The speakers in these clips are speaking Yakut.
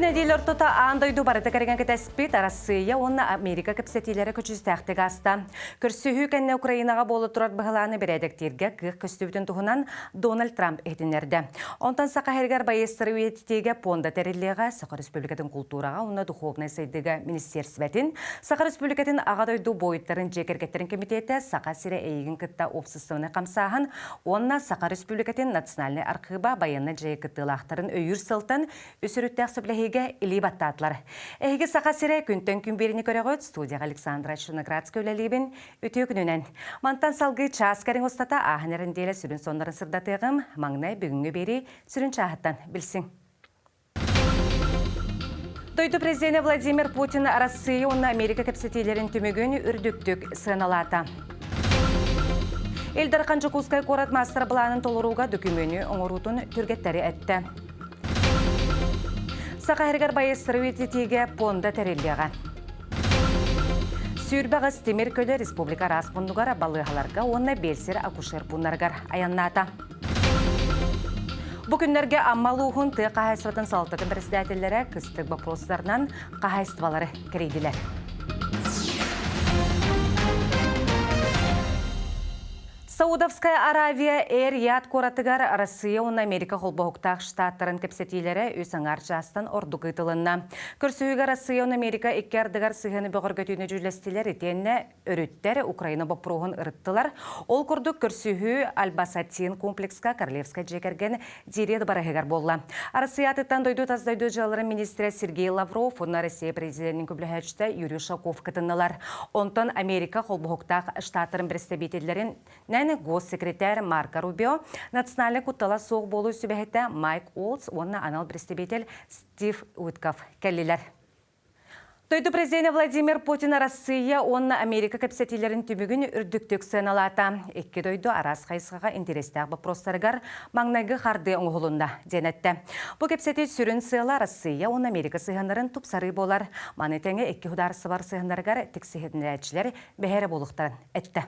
нэдиэлэ ортото аан дойду барыта кэргэн кэтэспит Арассыыйа уонна Америка кэпсэтиилэрэ көдьүүстээхтик ааста. Көрсүһүү кэннэ Украинаҕа буола турар быһылааны бэрээдэктииргэ кыах көстүбүтүн туһунан Дональд Трамп иһитиннэрдэ. Онтон Саха сиригэр байыастары үйэтитиигэ пуонда тэриллиэҕэ Саха Республикатын култуураҕа уонна духовнай сайдыыга министиэрсибэтин, Саха Республикатын Аҕа дойду буойуттарын дьиэ кэргэттэрин кэмитиэтэ Саха сирэ эйигин кытта уопсастыбаннай хамсааһын уонна Саха Республикатын национальнай архыыба байыаннай дьайыы кыттыылаахтарын өйүүр сылтан үс өрүттээх сөбүлэһиигэ илии баттаатылар. Эһиги Саха сирэ күнтэн күн биэриини көрөҕүт. Студияҕа Александра Черноградская үлэлиибин. Үтүө күнүнэн. Мантан салгыы чаас кэриҥ устата ааһан эрэн диэлэ сүрүн соннорун сырдатыаҕым. Маҥнай бүгүҥҥү биэрии сүрүн чааһыттан билсиҥ. Дойду президенэ Владимир Путин Арассыыйа уонна Америка кэпсэтиилэрин түмүгүн үрдүктүк сыаналаата. Ил Дархан Дьокуускай куорат маастар-былаанын толорууга дөкүмүөнү оҥоруутун түргэттэри эттэ. Саха сиригэр байыастары үйэтитиигэ пуонда тэриллиэҕэ. Сүүрбэҕис тимир көлө республика араас муннугар балыыһаларга уонна биэлсэр-акушер пууннарыгар айаннаата. Бу күннэргэ Амма улууһун тыа хаһаайыстыбатын салалтатын председателлэрэ кыстык боппуруостарынан хаһаайыстыбалары кэрийдилэр. Саудовская Аравия Эр-Рияд куоратыгар Россия уонна Америка холбоһуктаах штаттарын кэпсэтиилэрэ үс аҥаар чаастан ордук ыытылынна. Көрсүһүүгэ Россия уонна Америка икки ардыгар сыһыаны бөҕөргөтүүнү дьүүллэстилэр итиэннэ өрүттэр Украина боппуруоһун ырыттылар. Ол курдук көрсүһүү Альбасатин комплекска Королевскай дьиэ кэргэн дирия барыһыгар буолла. Арассыйатыттан дойду тас дойду дьыалаларын министрэ Сергей Лавров уонна Россия президенин көмөлөһөөччүтэ Юрий Ушаков кытыннылар. Онтон Америка холбоһуктаах штаттарын представителлэринэн госсекретарь Марко Рубио, национальнай куттала суох буолуу сүбэһитэ Майк Уолтс уонна анал представитель Стив Уитков кэллилэр. Дойду президенэ Владимир Путин Арассыыйа уонна Америка кэпсэтиилэрин түмүгүн үрдүктүк сыаналаата. Икки дойду араас хайысхаҕа интэриэстээх боппуруостарыгар маҥнайгы хардыы оҥоһулунна, диэн эттэ. Бу кэпсэтии сүрүн сыала Арассыыйа уонна Америка сыһыаннарын тупсарыы буолар. Маны тэҥэ икки судаарыстыбалар сыһыаннарыгар тиксиһиннэрээччилэр бэһэ эрэ буолуохтарын эттэ.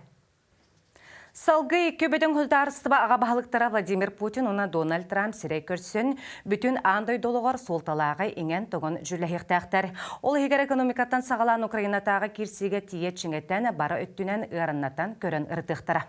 Салгыы икки бөдөҥ судаарыстыба аҕа баһылыктара Владимир Путин уонна Дональд Трамп сирэй көрсөн, бүтүн аан дойду олоҕор суолталааҕы иҥэн-тоҥон дьүүллэһиэхтээхтэр. Ол иһигэр экономикаттан саҕалаан Украинатааҕы киирсиигэ тиийэ чиҥэтэн, бары өттүнэн ыараннатан көрөн ырытыахтара.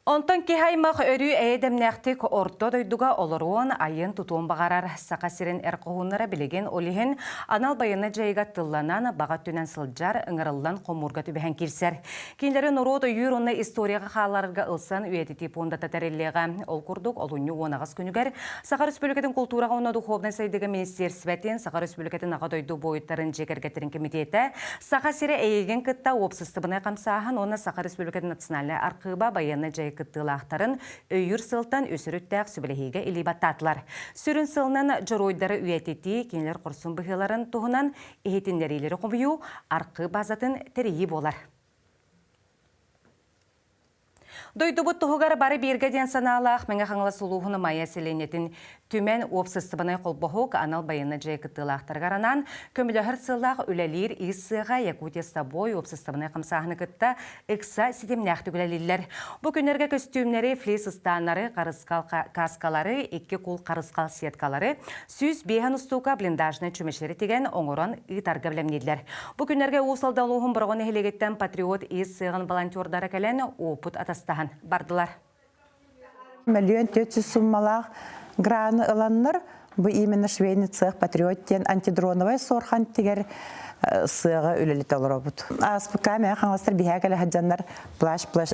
Онтон киһи аймах өрүү эйэ-дэмнээхтик орто дойдуга олоруон, айыан-тутуон баҕарар. Саха сирин эр хоһууннара билигин ол иһин анал байыаннай дьайыыга тылланан, баҕа өттүнэн сылдьар, ыҥырыллан хомуурга түбэһэн киирсэр. Кинилэри норуот өйүүр уонна историяҕа хаалларарга ылсан үйэтитии пуондата тэриллиэҕэ. Ол курдук, олунньу 18 күнүгэр Саха Республикатын култуураҕа уонна духовнай сайдыыга министиэрсибэтин, Саха Республикатын Аҕа дойду буойуттарын дьиэ кэргэттэрин кэмитиэтэ, Саха сирэ эйигин кытта уопсастыбаннай хамсааһын уонна Саха Республикатын национальнай архыыба байыаннай дьайыы кыттыылаахтарын өйүүр сылтан үс өрүттээх сүбэлэһиигэ илии баттаатылар. Сүрүн сылынан дьоруойдары үйэтитии, кинилэр хорсун быһыыларын туһунан иһитиннэриилэри хомуйуу, архыып базатын тэрийии буолар. Дойдубут туһугар бары бииргэ диэн санаалаах Мэҥэ Хаҥалас улууһун Майа сэлиэнньэтин Түмэн уопсастыбаннай холбоһук анал байыаннай дьайыы кыттыылаахтарыгар анаан көмөлөһөр сыаллаах үлэлиир ис сыаҕа Якутия с тобой уопсастыбаннай хамсааһыны кытта ыкса ситимнээхтик үлэлииллэр. Бу күннэргэ көстүүмнэри, флис ыстааннары, харысхал каскалары, икки кул харысхал сеткалары, 105 устуука блиндажнай чүмэчилэри тигэн оҥорон ыытарга бэлэмнииллэр. Бу күннэргэ Уус Алдан улууһун Бороҕон нэһилиэгиттэн Патриот ис сыаҕын волонтердара кэлэн уопут атастаһан бардылар. Мөлүйүөн 400 суммалаах граны ыланнар, бу именно швейный цех «Патриот» диэн антидроновай суорхан тигэр сыаҕа үлэлэтэ олоробут. Ааспыкка мэ хаҥаластар биһээ кэлэ сылдьаннар плащ-плащ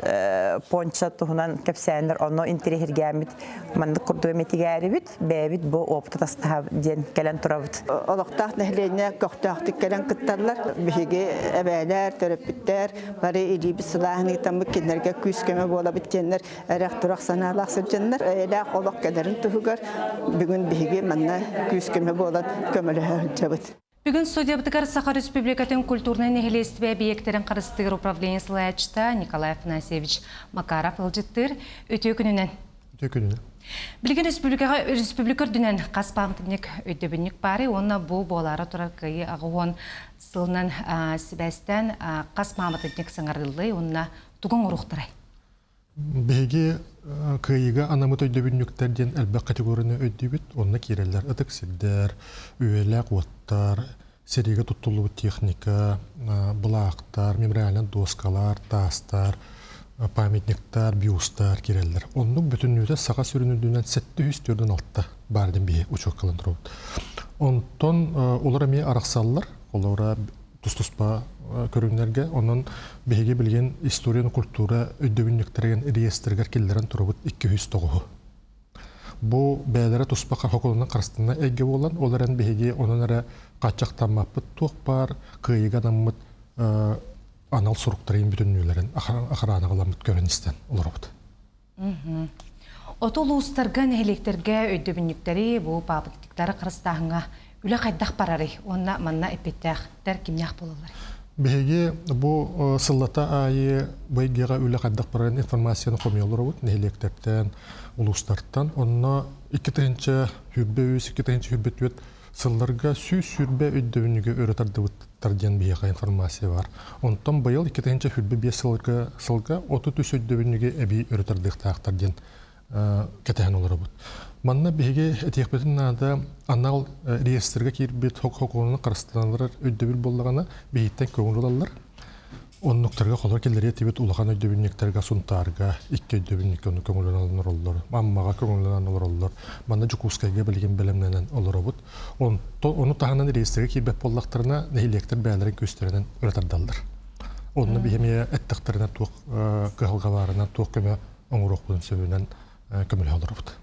понча туһунан кэпсээннэр онно интэриэһиргээммит маннык курдук эмэтигээрибит бэйэбит бу опыт атастаһа диэн кэлэн турабыт. Олохтоох нэһилиэнньэ көхтөөхтүк кэлэн кытталлар. Биһиги эбээлэр, төрөппүттэр бары илиибит сылааһын ыытаммыт кинилэргэ күүс-көмө буолабыт диэннэр эрэх-турах санаалаах сылдьаннар эйэлээх олох кэлэрин туһугар бүгүн биһиги манна күүс-көмө буолан көмөлөһө сылдьабыт. Бүгүн студиябытыгар Саха Республикатын культурнай нэһилиэстибэ эбийиэктэрин харыстыыр управление салайааччыта Николай Афанасьевич Макаров ыалдьыттыыр. Үтүө күнүнэн. Үтүө күнүнэн. Билигин республикаҕа республика үрдүнэн хас пааматынньык өйдөбүнньүк баарый уонна бу буолаары турар Кыайыы 80 сылынан сибээстээн хас пааматынньык саҥарыллый уонна тугу оҥоруохтарай? Биһиги кыайыыга анаммыт өйдөбүнньүктэр диэн элбэх категорияны өйдүүбүт. Онно киирэллэр ытык сирдэр, үйэлээх уоттар, сэриигэ туттуллубут техника, былаахтар, мемориальнай дуоскалар, таастар, памятниктар, бюстар киирэллэр. Оннук бүтүннүүтэ саха сүрүн үрдүнэн 746 баар диэн биһи учуоккалан турабыт. Онтон олор эмиэ арахсаллар. Олора тус-туспа көрүҥнэргэ. Онон биһиги билигин историяны культура өйдөбүнньүктэрин реестригэр киллэрэн турабыт 209-у. Бу бэйэлэрэ туспа хокулунан харыстана эйгэ буолан, ол эрэн биһиги онон эрэ хааччахтаммаппыт туох баар кыайыыга анаммыт анал суруктарын бүтүннүүлэрин охранаҕа ыламмыт көрөн истэн олоробут. Оту улуустарга, нэһилиэктэргэ өйдөбүнньүктэри бу паапытиктары харыстааһыҥҥа үлэ хайдах барарый уонна манна эппиэттээхтэр кимнээх буолаллар? Биһиги бу сыллата аайы бу эйгэҕэ үлэ хайдах барарын информацияны хомуйа олоробут нэһилиэктэртэн, улуустартан. Онно 2023, 2024 сылларга 120 өйдөбүнньүгү өрө тардыбыттар диэн биһиэхэ информация бар. Онтон быйыл 2025 сылга, сылга 33 өйдөбүнньүгү эбии өрө тардыахтаахтар диэн кэтэһэн олоробут. Манна биһиги этиэхпитин наада анал реестргэ киирбит хокуонун харыстаналар өйдөбүл буоллаҕына биһиттэн көҥүл ылаллар. Оннуктарга холор киллэриэ этибит улахан өйдөбүнньүктэргэ Сунтаарга икки өйдөбүнньүккэ ону көҥүлүнэн олороллор. Аммаҕа көҥүлүнэн олороллор. Манна Дьокуускайга билигин бэлэмнэнэн олоробут. Онто ону таһынан реестргэ киирбэт буоллахтарына нэһилиэктэр бэйэлэрин күүстэринэн өрө тардаллар. Онно биһи эмиэ эттэхтэринэ туох кыһалҕа баарынан туох көмө оҥоруохпутун сөбүнэн көмөлөһө олоробут.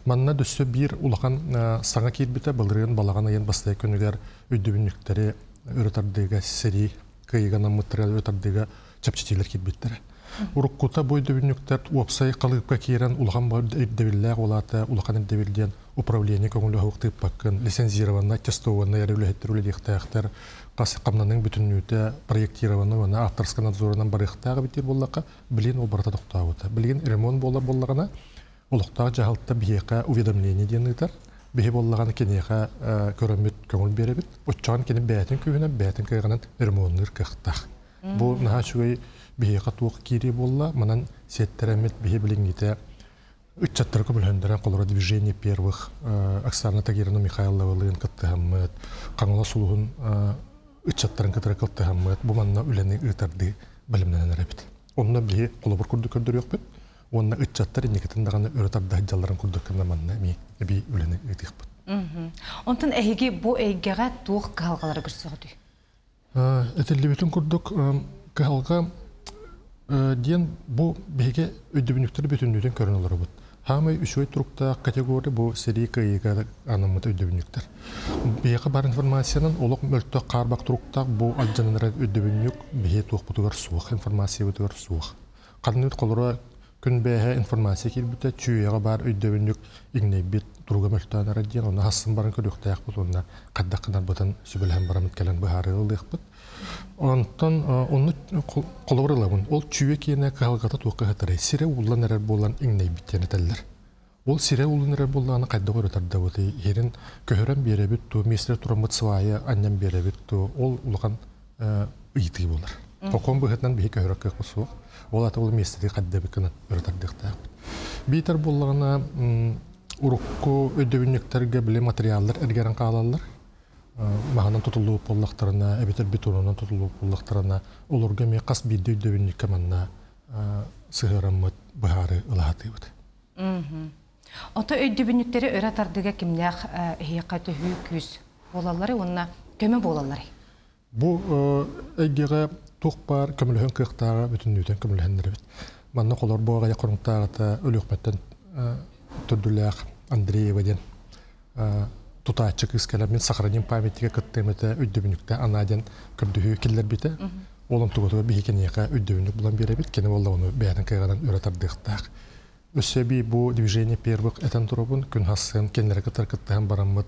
Манна өссө биир улахан саҥа киирбитэ былырыын балаҕан ыйын бастакы күнүгэр өйдөбүнньүктэри өрө тардыыга сэрии кыайыыга анаммыттара өрө тардыыга чэпчэтиилэр киирбиттэрэ. Уруккута бу өйдөбүнньүктэр уопсай халыыпка киирэн улахан ирдэбиллээх улаата улахан ирдэбил диэн управление көҥүлэ суох тыыппаккын лицензированнай, аттестованнай эрэ үлэһиттэр үлэлиэхтээхтэр хас хамнаныҥ бүтүннүүтэ проектированный уонна авторскай надзорунан барыахтаах эбит диир буоллахха билигин ол барыта тохтообута. Билигин ремонт буолар буоллаҕына олохтоох дьаһалта биһиэхэ уведомление диэн ыытар. Биһи буоллаҕына киниэхэ көрөммүт көҥүл биэрэбит. Оччоҕун кини бэйэтин күүһүнэн, бэйэтин кыаҕынан ремоннуур кыахтаах. Бу наһаа үчүгэй биһиэхэ туох киирии буолла. Манан сиэттэрэммит биһи билиҥҥитэ ыччаттары көмөлөһүннэрэн холоро движение первых Оксана Тагировна Михайловалыын кыттыһаммыт, Хаҥалас улууһун ыччаттарын кытары кыттыһаммыт бу манна үлэни ыытардыы бэлэмнэнэн эрэбит. Онно биһи холобур курдук көрдөрүөхпүт уонна ыччаттар инникитин даҕаны өрө тарда сылдьалларын курдук гына манна эмиэ эбии үлэни ыытыахпыт. Онтон эһиги бу эйгэҕэ туох кыһалҕалары көрсөҕүтүй? Этиллибитин курдук кыһалҕа диэн бу биһиги өйдөбүнньүктэри бүтүннүүтүн көрөн олоробут. Хаамай үчүгэй туруктаах категория бу сэрии кыайыыга анаммыт өйдөбүнньүктэр. Биһиэхэ баар информациянан олох мөлтөх хаарбах туруктаах бу алдьанан эрэр өйдөбүнньүк биһи туохпутугар суох, информациябытыгар суох. Ханнык холоро күн бээһэ информация киирбитэ, чүүйэҕэ баар өйдөбүнньүк иҥнэйбит туруга мөлтөөн эрэр диэн, онно хассын баран көрүөхтээхпит уонна хайдах гынарбытын сүбэлэһэн бараммыт кэлэн быһаарыы ылыахпыт. Онтон онну холобур ылабын. Ол чүүйэ киэнэ кыһалҕата туохха сытарый? Сирэ ууллан эрэр буолан иҥнэйбит диэн этэллэр. Ол сирэ ууллан эрэр буоллаҕына хайдах өрө тардабытый? Иһэрин көһөрөн биэрэбит дуо, миэстэрэ тураммыт свая анньан биэрэбит дуо? Ол улахан ыйытыы буолар. Хокуон быһыытынан биһи көһөрөр кыахпыт суох. Ол аата ол миэстэтин хайдабыт гынан өрө тардыахтаахпыт. Биитэр буоллаҕына урукку өйдөбүнньүктэргэ били материаллар эргэрэн хаалаллар. Маһынан тутуллубут буоллахтарына, эбэтэр бетонунан тутуллубут буоллахтарына, олорго эмиэ хас биирдии өйдөбүнньүккэ манна сыһыараммыт быһаарыы ылаһатыыбыт. Ото өйдөбүнньүктэри өрө тардыга кимнээх эһиэхэ төһүү күүс буолалларый уонна көмө буолалларый? Бу эйгэҕэ туох баар көмөлөһөн кыахтааҕа бүтүннүүтэн көмөлөһөннөрөбүт. Манна холорбо аҕыйах хонуктааҕыта Өлүөхмэттэн төрдүлээх Андреева диэн тутааччы кыыс кэлэн мин сохраним памятнига кыттыам этэ өйдөбүнньүктэ анаа диэн көрдөһүү киллэрбитэ. Ол онтугутугар биһи киниэхэ өйдөбүнньүк булан биэрэбит. Кини буолла ону бэйэтин кыаҕынан өрө тардыахтаах. Өссө эбии бу движение первых этэн турабын, күн хассын кинилэри кытары кыттыһан бараммыт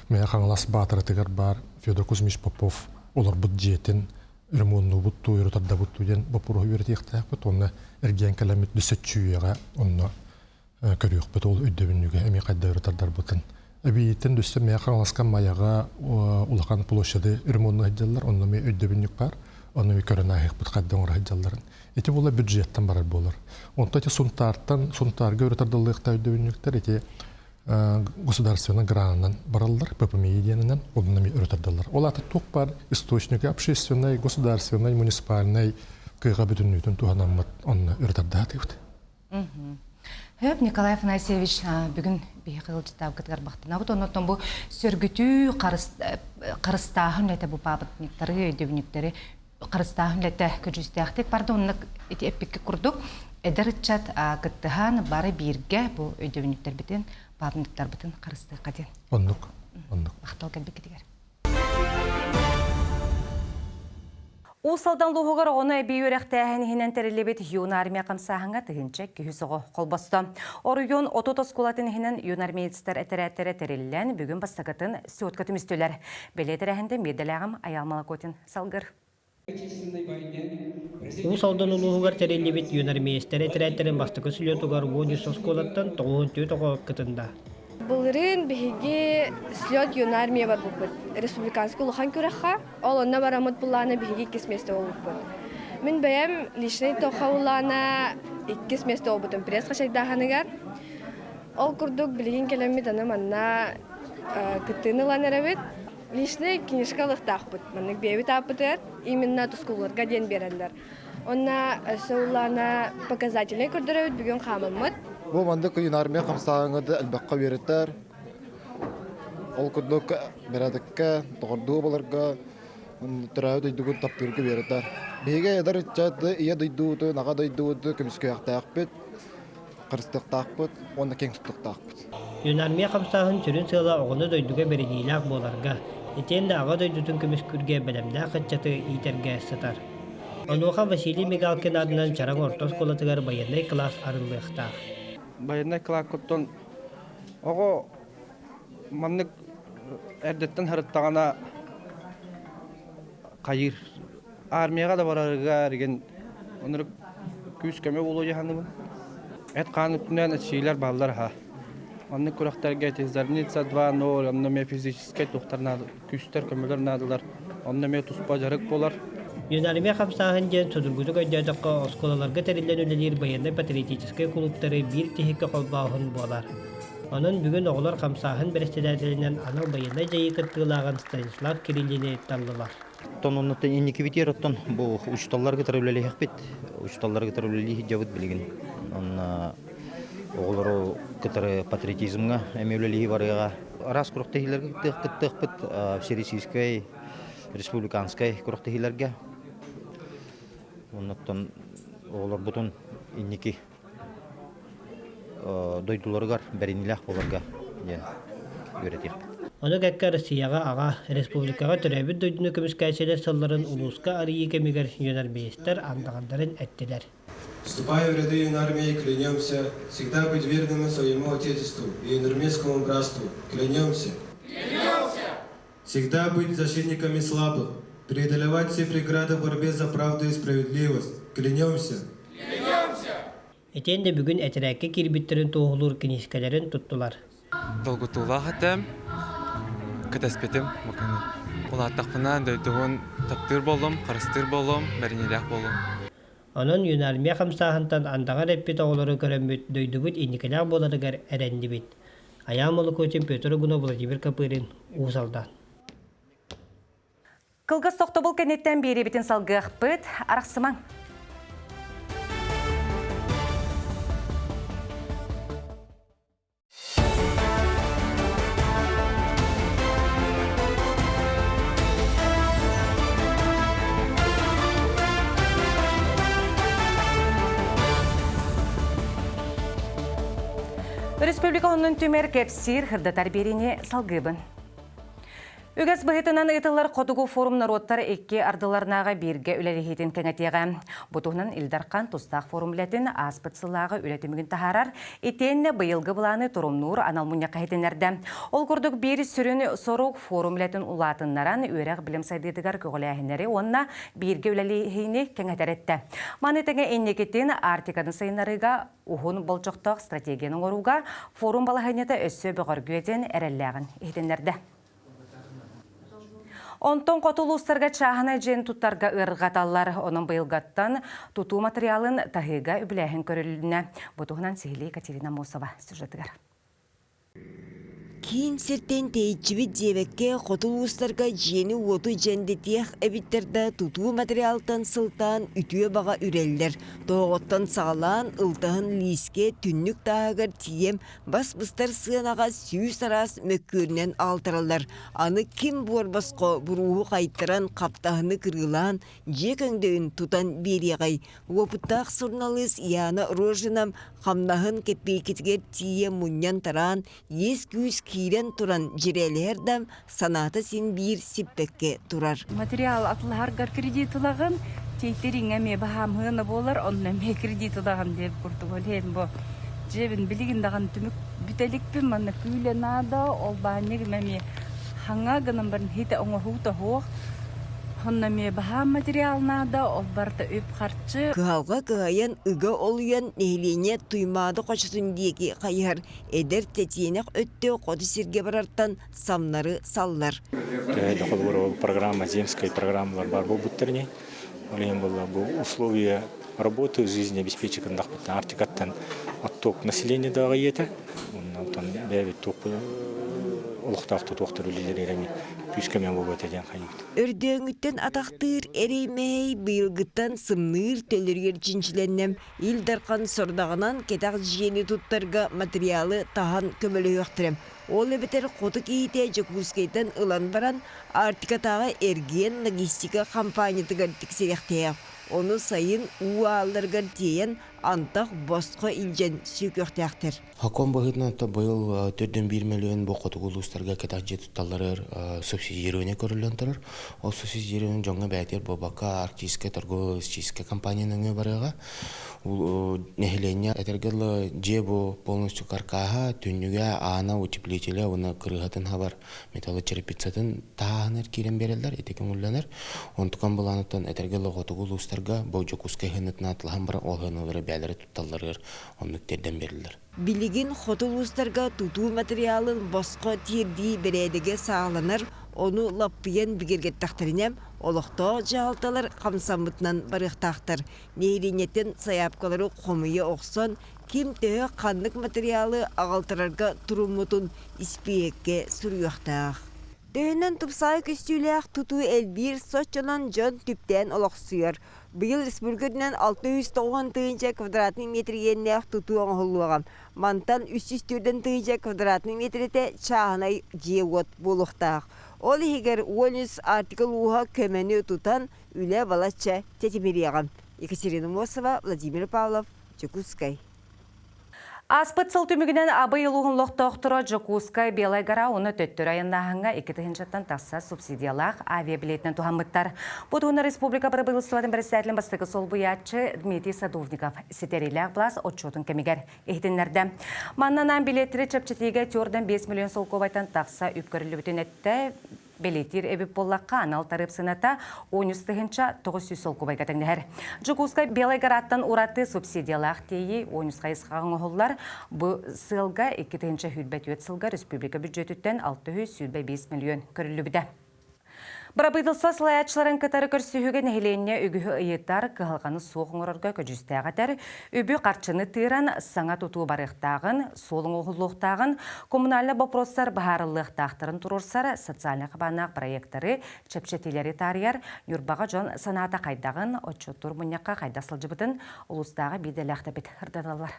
Мэҥэ Хаҥалас Баатаратыгар баар Федор Кузьмич Попов олорбут дьиэтин ремоннуубут дуу, өрө тардабыт дуу диэн боппуруоһу үөрэтиэхтээхпит уонна эргийэн кэлэммит дөссөччүүйэҕэ онно көрүөхпүт ол өйдөбүнньүгэ эмиэ хайда өрө тардарбытын. Эбиитин дөссө Мэҥэ Хаҥаласка Майаҕа улахан площады ремонну сылдьаллар, онно эмиэ өйдөбүнньүк баар. Ону көрөн ааһыахпыт хайда оҥоро сылдьалларын. Ити буола бюджеттан барар буолар. Онтон ити Сунтаартан, Сунтаарга өрө тардыллыахтаах өйдөбүнньүктэр ити государственный гранынан бараллар, ППМИ диэнинэн онно өрө тардаллар. Ол аата туох баар источника общественной, государственной, муниципальной кыаҕа бүтүннүүтүн туһанаммыт онно өрө тардаатыбыт. Хөп Николай Афанасьевич бүгүн биһиэхэ ыалдьыттаабыкытыгар бахтанабыт. Оннуттан бу сөргүтүү харыстааһын үлэтэ бу паапытниктары, өйдөбүнньүктэри харыстааһын үлэтэ көдьүүстээхтик барды. Онно ити эппикки курдук эдэр ыччат кыттыһан бары бииргэ бу өйдөбүнньүктэрбитин, паапытниктарбытын харыстыахха диэн. Оннук, оннук. Махтал кэлбиккитигэр. Уус Алдан улууһугар оҕону эбии үөрэхтээһин иһинэн тэриллибит Юнармия хамсааһыҥҥа 1200 оҕо холбосто. Оройуон 30 оскуолатын иһинэн юнармеецтар этэрээттэрэ тэриллэн, бүгүн бастакытын сотка түмүстүлэр. Бэлиэ тэрээһинтэн биирдэлээҕим Айаал Малакотин салгыр. Уус Алдан улууһугар тэриллибит юнармеецтэр этэрээттэрин бастакы слетугар 13 оскуолаттан 94 оҕо кытынна. Былырыын биһиги слет юнармия барбыппыт. Республиканскай улахан күрэххэ. Ол онно бараммыт былаана биһиги иккис миэстэ буолбуппут. Мин бэйэм личный тоха улаана иккис миэстэ буолбутум пресс хачайдааһыныгар. Ол курдук билигин кэлэммит аны манна кыттыыны ылан эрэбит. Личный книжка ылыахтаахпыт. Маннык бэйэбит ааппытыгар именно тускулларга диэн биэрэллэр. Онно өссө улаана показательнай көрдөрөбүт бүгүн хаамаммыт. Бу маннык юнармия хамсааһыҥҥа элбэххэ үөрэтэр. Ол курдук бэрээдэккэ, доҕордуу буоларга, төрөөбүт дойдугун таптыырга үөрэтэр. Биһиги эдэр ыччат ийэ дойдубутун, аҕа дойдубутун көмүскүөхтээхпит, харыстыахтаахпыт уонна киэҥ туттуохтаахпыт. Юнармия хамсааһын сүрүн сыала оҕону дойдуга бэриниилээх буоларга, итиэннэ аҕа дойдутун көмүскүүргэ бэлэмнээх ыччаты иитэргэ сытар. Онуоха Василий Мигалкин аатынан Чараҥ орто оскуолатыгар байыаннай кылаас арыллыахтаах. Байыаннай кылааккыттан оҕо маннык эрдэттэн сырыттаҕына хайыыр. Армияҕа да барарыгар игин оннук күүс-көмө буолуо дии саныыбын. Эт-хаан өттүнэн эчийиилэр бааллар аһа. Маннык күрэхтэргэ ити Зарница 2.0 онно эмиэ физическэй туохтар наада күүстэр көмөлөр наадалар. Онно эмиэ туспа дьарык буолар. Юнармия хамсааһын диэн судургутук өйдөөтөххө, оскуолаларга тэриллэн үлэлиир байыаннай-патриотическай кулууптары биир тиһиккэ холбооһун буолар. Онон бүгүн оҕолор хамсааһын бэрэссэдээтэлинэн анал байыаннай дьайыы кыттыылааҕын Станислав Кириллини таллылар. Оттон оннуттан инникибитигэр оттон бу учууталлар кытары үлэлэһиэхпит. Учууталлары кытары үлэлии сылдьабыт билигин. Онно оҕолору кытары патриотизмҥа эмиэ үлэлиһии барыаҕа. Араас күрэхтэһиилэргэ кыттыахпыт Всероссийскай, республиканскай күрэхтэһиилэргэ. Оннуттан оҕолорбутун инники дойдуларыгар бэриниилээх буоларга диэн үөрэтиэхпит. Ону кэккэ Россияҕа аҕа, республикаҕа төрөөбүт дойдуну көмүскээччилэр сылларын улууска арыйыы кэмигэр юнармеецтар андаҕардарын эттилэр. Вступая в ряды юнармии, клянемся всегда быть верными своему Отечеству и юнармейскому братству. Клянемся! Клянемся! Всегда быть защитниками слабых, преодолевать все преграды в борьбе за правду и справедливость. Клянемся! Клянемся! Итиэннэ бүгүн этэрээккэ киирбиттэрин туоһулуур киниискэлэрин туттулар. Долгутуулаах этим, кэтэспитим бу күнү. Улааттахпына дойдубун таптыыр буоллум, харыстыыр буоллум, бэриниилээх буоллум. Онон юнармия хамсааһынтан андаҕар эппит оҕолору көрөммүт дойдубут инникилээх буоларыгар эрэннибит. Айаан Молокотин, Петр Угунов, Владимир Копырин, Уус Алдан. Кылгас тохтобул кэнниттэн биэриибитин салгыахпыт. Арахсымаҥ. Республика оннун түмэр кэпсиир хырдатар биэриини салгыыбын. Үгэс быһыытынан ыытыллар Хотугу форум норуоттар икки ардыларынааҕы бииргэ үлэлэһиитин кэҥэтиэҕэ. Бу туһунан Ил Дархан тустаах форум үлэтин ааспыт сыллааҕы үлэ түмүгүн таһаарар, итиэннэ быйылгы былааны торумнуур анал мунньахха иһитиннэрдэ. Ол курдук биир сүрүн сорук форум үлэтин улаатыннаран, үөрэх-билим сайдыытыгар көҕүлээһиннэри уонна бииргэ үлэлэһиини кэҥэтэр эттэ. Маны тэҥэ инникитин Арктиканы сайыннарыыга уһун болдьохтоох стратегияны оҥорууга форум балаһыанньата өссө бөҕөргүө диэн эрэллээҕин иһитиннэрдэ. Онтон хоту улуустарга чааһынай дьиэни туттарга ыарырҕаталлар. Онон быйылгаттан тутуу матырыйаалын таһыыга үбүлээһин көрүлүннэ. Бу туһунан сиһилии Екатерина Мосова сюжетыгар. Киин сиртэн тэйиччибит диэбэккэ, хоту улуустарга дьиэни-уоту дьэндэтиэх эбиттэр да, тутуу материалтан сылтаан үтүө баҕа үрэллэр. Тоһоҕоттон саҕалаан, ылтаһын лиискэ түннүк тааһыгар тиийэн бас быстар сыанаҕа сүүс араас мөккүөрүнэн аалтараллар. Аны ким буор босхо бурууһу хайтаран, хаптаһыны кырыылаан, дьиэ көҥдөйүн тутан биэриэҕэй? Уопуттаах суруналыыс Яна Рожина хамнаһын кэппиэйкэтигэр тиийэ мунньан-тараан, иэс-күүс киирэн туран дьирээлэһэр да, санаата син биир сиппэккэ турар. Материал атылаһаргар кредит ылаҕын, тиэйтэриҥ эмиэ баһаамһыана буолар, онно эмиэ кредит ылаҕын диэбит курдук. Ол иһин бу дьиэбин билигин даҕаны түмүк бүтэликпин, манна күүлэ наада, ол баанньыгым эмиэ хаҥа гынан баран иһитэ оҥоһуута суох. Онно эмиэ баһаам материал наада, ол барыта үп-харчы. Кыһалҕа кыһайан, ыга олуйан, нэһилиэнньэ Туймаада хочотун диэки хайыһар. Эдэр тэтиэнэх өттө хоту сиргэ барартан самнары саллар. Төһө да холобур программа земская программалар бар буолбуттар ини. Ол иһин буолла бу условия работы жизни обеспечить гыннахпытына Арктикаттан отток население даҕа ийэтэ. Онтон бэйэбит туох олохтоох тутуохтар үлэлэр эрэми күүскэ мен буолуо этэ диэн хайыыбыт. Өрдөөҥүттэн атахтыыр эрэй-мэһэй быйылгыттан сымныыр төлөрүгэр чинчилэннэм Ил Дархан сордаҕынан кэтэх дьиэни туттарга материалы таһан көмөлөһүөхтэрэ. Ол эбэтэр хоту киһитэ Дьокуускайтан ылан баран, Арктикатааҕы эргиэн-логистика хампаанньатыгар тиксэриэхтээх. Ону сайын уу аалларыгар тиэйэн, антах босхо илдьэн сүөкүөхтээхтэр. Сокуон быһыытынан быйыл төрдүн биир мөлүйүөн бу хотугу улуустарга кэтэх дьиэ тутталларыгар субсидирование көрүллэн турар. Ол субсидирование дьоҥҥо бэйэтигэр буолбакка Арктическая торгово-логистическая компания нөҥүө барыаҕа. Нэһилиэнньэ этэргэ дылы дьиэ бу полностью каркаһа, түннүгэ, аана, утеплителэ уонна кырыыһатын хабар металлочерепицатын таһааһынар киирэн биэрэллэр, ити көҥүллэнэр. Онтукан былааныттан этэргэ дылы хотугу улуустарга бу Дьокуускай сыанатын атылаһан баран ол сыаналары бэйэлэрэ тутталларыгар оннук тиэрдэн биэрэллэр. Билигин хоту улуустарга тутуу матырыйаалын босхо тиэрдии бэрээдэгэ саҕаланар, ону лаппыйан бигэргэттэхтэринэ, олохтоох дьаһалталар хамсаммытынан барыахтаахтар. Нэһилиэнньэттэн сайаапкалары хомуйа охсон, ким төһө ханнык матырыйаалы аҕалтарарга туруммутун испииһэккэ суруйуохтаах. Төһөнөн тупсаҕай көстүүлээх тутуу элбиир, соччонон дьон түптээн олохсуйар. Быйыл республика үрдүнэн 690 тыһыынча квадратный метр иэннээх тутуу оҥоһуллуоҕа. Мантан 304 тыһыынча квадратный метрэтэ чааһынай дьиэ-уот буолуохтаах. Ол иһигэр 13 артикул ууһа көмөнү тутан, үлэ балачча тэтимириэҕэ. Екатерина Мосова, Владимир Павлов, Дьокуускай. Ааспыт сыл түмүгүнэн Абый улууһун олохтоохторо Дьокуускай, Белай гора уонна төттөрү айаннааһыҥҥа 2 тыһыынчаттан тахса субсидиялаах авиабилетинэн туһаммыттар. Бу туһунан республика бырабыыталыстыбатын председателин бастакы солбуйааччы Дмитрий Садовников ситэриилээх былаас отчуотун кэмигэр иһитиннэрдэ. Манна билиэттэри чэпчэтиигэ төрдөн 5 миллион солкуобайтан тахса үп көрүллүбүтүн эттэ. Бэлиэтиир эбит буоллахха, анал тарыып сыаната 13 900 солкуобайга тэҥнэһэр. Дьокуускай Белай Гораттан ураты субсидиялаах тиэйии 13 хайысхаҕа оҥоһуллар. Бу сыалга 2024 сылга республика бюджетиттэн 625 миллион көрүллүбүтэ. Бырабыыталыстыба салайааччыларын кытары көрсүһүүгэ нэһилиэнньэ үгүһү ыйытар, кыһалҕаны суох оҥорорго көдьүүстээх этэр, үбү харчыны тыыран, саҥа тутуу барыахтааҕын, суол оҥоһуллуохтааҕын, коммунальнай боппуруостар быһаарыллыахтаахтарын туруорсар социальнай хабааннаах проектары, чэпчэтиилэри таарыйар Ньурбаҕа дьон санаата хайдаҕын, отчуоттуур мунньахха хайдах сылдьыбытын улуустааҕы биирдэлээхтэпит ырдаталлар.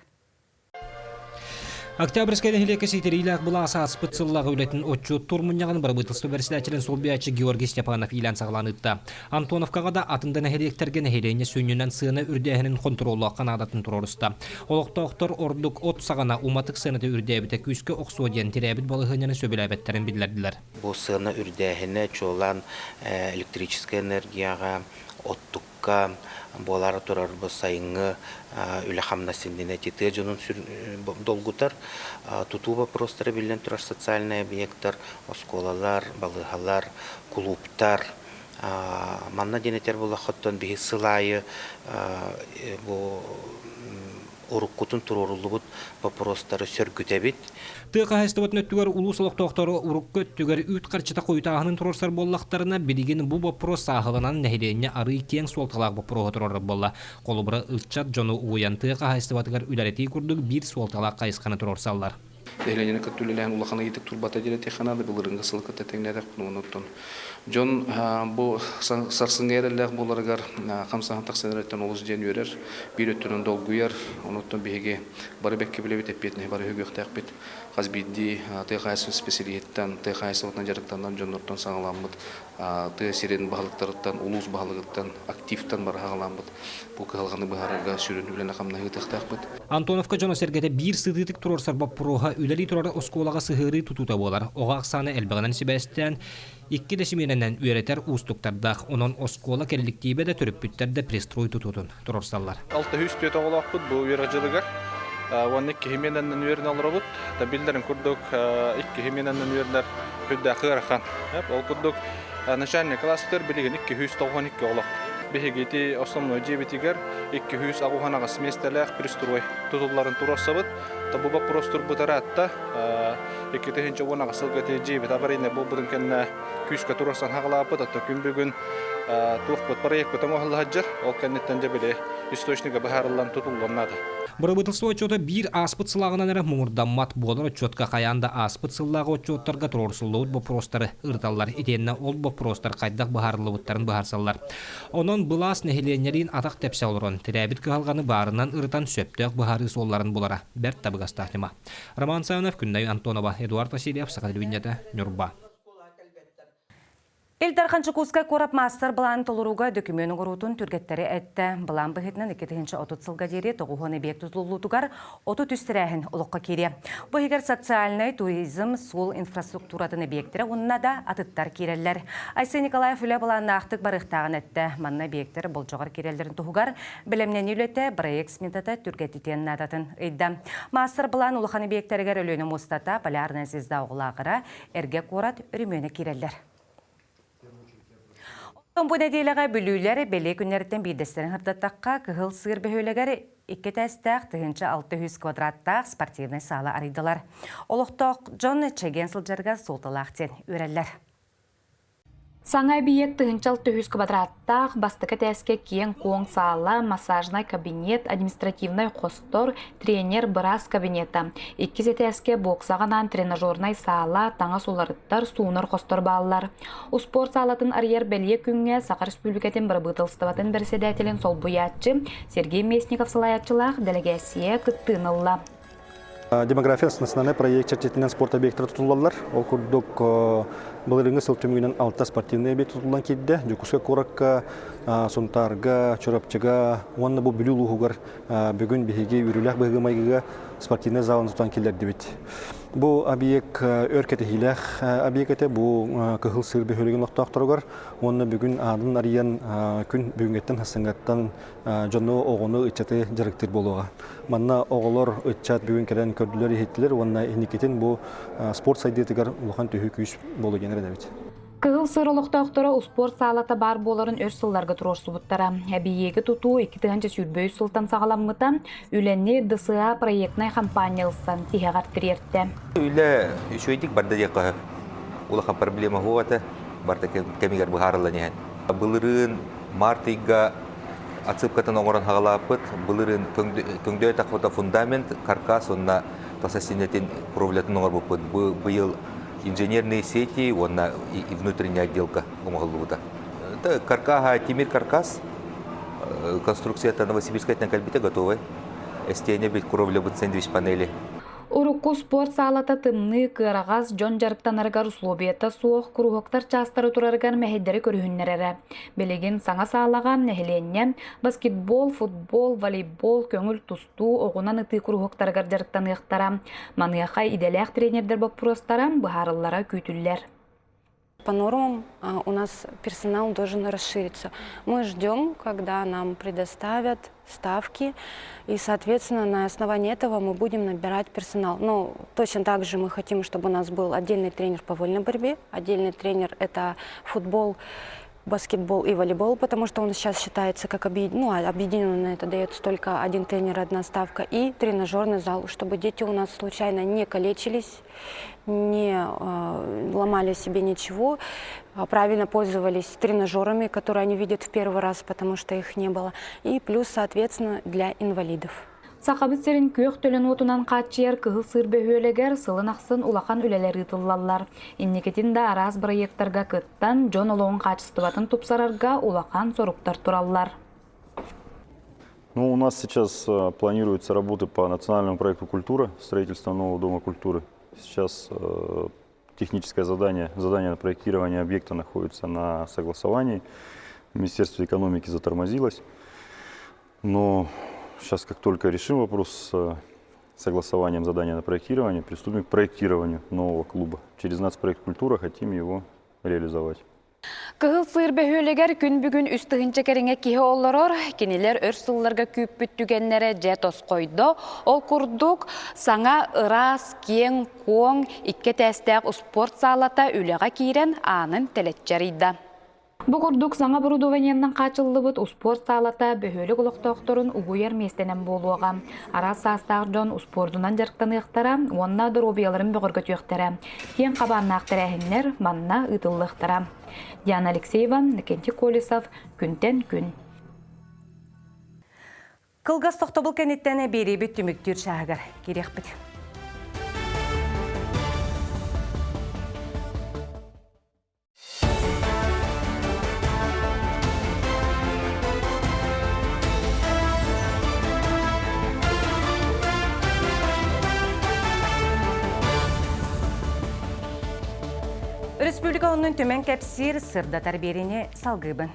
Октябрьскай нэһилиэккэ ситэриилээх былаас ааспыт сыллааҕы үлэтин отчуоттуур мунньаҕын бырабыыталыстыба бэрэссэдээччилэрин солбуйааччы Георгий Степанов иилээн саҕалаан ыытта. Антоновкаҕа да атын да нэһилиэктэргэ нэһилиэнньэ сүнньүнэн сыана үрдээһинин хонтуруоллуохха наадатын туруоруста. Олохтоохтор ордук от саҕана уматык сыаната үрдээбитэ күүскэ охсуо диэн тирээбит балаһыанньаны сөбүлээбэттэрин биллэрдилэр. Бу сыана үрдээһинэ чуолаан электрическэй энергияҕа, оттукка буолаары турар бу сайыҥҥы үлэ-хамнас иннинэ тыа дьонун долгутар. Тутуу боппуруостара биллэн турар социальнай объектар, оскуолалар, балыыһалар, кулууптар. Манна диэн этэр буоллаххыттан биһи сыл аайы бу Уруккутун туруоруллубут боппуруостары сөргүтэбит. Тыа хаһаайыстыбатын өттүгэр улуус олохтоохторо урукку өттүгэр үүт харчыта хойутааһынын туруорсар буоллахтарына, билигин бу боппуруос сааһыланан нэһилиэнньэ арыый киэҥ суолталаах боппуруоһу туруорар буолла. Холобура, ыччат дьону угуйан тыа хаһаайыстыбатыгар үлэлэтии курдук биир суолталаах хайысханы туруорсаллар. Нэһилиэнньэни кытта үлэлээн улахан ыйытык турбата диэн этиэххэ наада, былырыыҥҥы сылы кытта тэҥнээтэхпин онуттан дьон бу сарсыҥҥы эрэллээх буоларыгар хамсааһын тахсан эрэттэн олус диэн үөрэр, биир өттүнэн долгуйар, онуттан биһиги бары бэккэ билэбит, эппиэтинэһи бары үһүгүөхтээхпит. Хас биирдии тыа хаһаайыстыбатын исписэлииһиттэн, тыа хаһаайыстыбатынан дьарыктанар дьоннортон саҕаламмыт тыа сирин баһылыктарыттан, улуус баһылыгыттан, активтан бары саҕаламмыт бу кыһалҕаны быһаарарга сүрүн үлэни-хамнаһы ыытыахтаахпыт. Антоновка дьоно-сэргэтэ биир сытыытык туруорсар боппуруоһа үлэлии турар оскуолаҕа сыһыарыы тутуута буолар. Оҕо ахсаана элбэҕинэн сибээстээн, икки да симиэнэнэн үөрэтэр уустуктардаах. Онон оскуола кэлликтиибэ да төрөппүттэр да пристрой тутуутун туруорсаллар. 604 оҕолоохпут бу үөрэх дьылыгар. Уонна икки симиэнэнэн үөрэнэ олоробут. Биллэрин курдук, икки симиэнэнэн үөрэнэр үрдээх ыарахан. Ол курдук начальный класстар билигин 292 оҕолоох. Биһиги ити основной дьиэбитигэр 268 миэстэлээх пристрой тутулларын туруорсабыт. Бу боппуруос турбутара атта 2018 сылга ити дьиэбит аварийнай буолбутун кэннэ күүскэ туруорсан хаҕалааппыт. Оттон күн бүгүн туохпут проекпыт оҥоһулла сылдьар. Ол кэнниттэн дьэ били источнига быһаарыллан тутуллуон наада. Бырабыыталыстыба отчуота биир ааспыт сылааҕынан эрэ муҥурдаммат буолар отчуотка хайаан да ааспыт сыллааҕы отчуоттарга туруорсуллубут боппуруостары ырыталлар итиэннэ ол боппуруостар хайдах быһаарыллыбыттарын быһаарсаллар. Онон былаас нэһилиэнньэлиин атах тэпсэ олорон, тирээбит кыһалҕаны баарынан ырытан сөптөөх быһаарыы суолларын булара бэрт табыгастаах ньыма. Роман Савинов, Күннэй Антонова, Эдуард Васильев, Саха телевидениета, Ньурба. Ил Дархан Дьокуускай куорат маастар-былаанын толорууга дөкүмүөн оҥоруутун түргэттэри эттэ. Былаан быһыытынан 2030 сылга диэри 90 эбиэк тутуллуутугар 33 тэрээһин олоххо киириэ. Бу иһигэр социальнай, туризм, суол инфраструктуратын эбиэктэрэ уонна да атыттар киирэллэр. Айсен Николаев үлэ былааннаахтык барыахтааҕын эттэ. Манна эбиэктэр болдьоҕор киирэллэрин туһугар бэлэмнэнии үлэтэ проект сметата түргэтитиэн наадатын ыйда. Маастар-былаан улахан эбиэктэригэр Өлүөнэ муостата, Полярная звезда оҕолааҕыра, Эргэ куорат өрөмүөнэ киирэллэр. Оттон бу нэдиэлэҕэ бүлүүлэр бэлиэ күннэриттэн биирдэстэрин сырдаттахха, Кыһыл Сыыр бөһүөлэгэр икки этээстээх 1600 квадраттаах спортивнай саала арыйдылар. Олохтоох дьон чэгиэн сылдьарыгар суолталаах диэн үөрэллэр. Саҥа эбийиэк 1600 квадраттаах бастакы этээскэ киэҥ-куоҥ саала, массажнай кабинет, административнай хостор, тренер, быраас кабинета. Иккис этээскэ боксаҕа анаан тренажернай саала, таҥас уларыттар, суунар хостор бааллар. Успуорт саалатын арыйар бэлиэ күҥҥэ Саха Республикатын бырабыыталыстыбатын бэрэссэдээтэлин солбуйааччы Сергей Местников салайааччылаах дэлэгээссийэ кыттыыны ылла. Демография национальный проект чэрчитинэн спорт объектара тутуллаллар. Ол курдук былырыыҥҥы сыл түмүгүнэн алта спортивный объект тутуллан киирдэ. Дьокуускай куоракка, Сунтаарга, Чурапчыга уонна бу Бүлүү улууһугар бүгүн биһиги үөрүүлээх быһыыга-майгыга спортивнай залын тутан киллэрдибит. Бу объект өр кэтэһиилээх объект этэ. Бу Кыһыл Сыыр бөһүөлэгин олохтоохторугар уонна бүгүн аанын арыйан күн бүгүҥҥэттэн сарсыҥҥаттан дьону, оҕону, ыччаты дьарыктыыр буолуоҕа. Манна оҕолор, ыччат бүгүн кэлэн көрдүлэр-иһиттилэр уонна инникитин бу спорт сайдыытыгар улахан төһүү күүс буолуо диэн эрэнэбит. Кыһыл Сыыр олохтоохторо успуорт саалата баар буоларын өр сылларга туруорсубуттара. Эбийиэги тутуу 2023 сылтан саҕаламмыта. Үлэни ДСА проектнай хампаанньа ылсан тиһэҕэр тириэртэ. Үлэ үчүгэйдик барда диэххэ сөп. Улахан проблема суох этэ. Барыта кэмигэр быһаарыллан иһэн. Былырыын март ыйга отсыпкатын оҥорон хаҕалааппыт. Былырыын көҥдөйө тахпыта фундамент, каркас уонна таса синэтин кровлятын оҥорбуппут. Быйыл инженерные сети уонна внутренняя отделка оҥоһуллубута. Каркаһа тимир каркас, конструкцията Новосибирскайтан кэлбитэ готовый. Эстиэнэ бит кровля быт сэндвич панели. Урукку спорт саалата тымныы, кыараҕас, дьон дьарыктанарыгар условията суох, куруһуоктар чаастары турарыгар мэһэйдэри көрүһүннэрэрэ. Билигин саҥа саалаҕа нэһилиэнньэ баскетбол, футбол, волейбол, көҥүл тустуу, оҕунан ытыы куруһуоктарыгар дьарыктаныахтара. Маныаха идэлээх тренердэр боппуруостара быһаарыллара күүтүллэр. По нормам у нас персонал должен расшириться. Мы ждем, когда нам предоставят ставки, и, соответственно, на основании этого мы будем набирать персонал. Но точно так же мы хотим, чтобы у нас был отдельный тренер по вольной борьбе, отдельный тренер – это футбол, Баскетбол и волейбол, потому что он сейчас считается как ну, объединенный, это дается только один тренер, одна ставка, и тренажерный зал, чтобы дети у нас случайно не калечились, не ломали себе ничего, правильно пользовались тренажерами, которые они видят в первый раз, потому что их не было, и плюс, соответственно, для инвалидов. Сахабыт сирин күөх төлөн уотунан хааччыйар Кыһыл Сыыр бөһүөлэгэр сылын ахсын улахан үлэлэр ыытыллаллар. Инникитин да араас бырайыактарга кыттан, дьон олоҕун хаачыстыбатын тупсарарга улахан соруктар тураллар. Ну, у нас сейчас планируются работы по национальному проекту «Культура», строительство нового Дома культуры. Сейчас техническое задание, задание на проектирование объекта находится на согласовании. Министерство экономики затормозилось. Но сейчас, как только решим вопрос с согласованием задания на проектирование, приступим к проектированию нового клуба. Через нацпроект «Культура» хотим его реализовать. Кыһыл Сыыр бөһүөлэгэр күн бүгүн 3 тыһыынча кэриҥэ киһи олорор, кинилэр өр сылларга күүппүт түгэннэрэ дьэ тосхойдо. Ол курдук, саҥа ыраас, киэҥ-куоҥ, икки этээстээх успуорт саалата үлэҕэ киирэн аанын тэлэччи арыйда. Бу курдук саҥа оборудованиенан хааччыллыбыт успуорт саалата бөһүөлэк олохтоохторун угуйар миэстэнэн буолуоҕа. Араас саастаах дьон успуордунан дьарыктаныахтара уонна доруобуйаларын бөҕөргөтүөхтэрэ. Киэҥ хабааннаах тэрээһиннэр манна ыытыллыахтара. Диана Алексеева, Иннокентий Колесов, Күнтэн күн. Кылгас тохтобул кэнниттэн биэриибит түмүктүүр чааһыгар киириэхпит. Республика оннун түмэн кэпсиир сырдатар биэриини салгыыбын.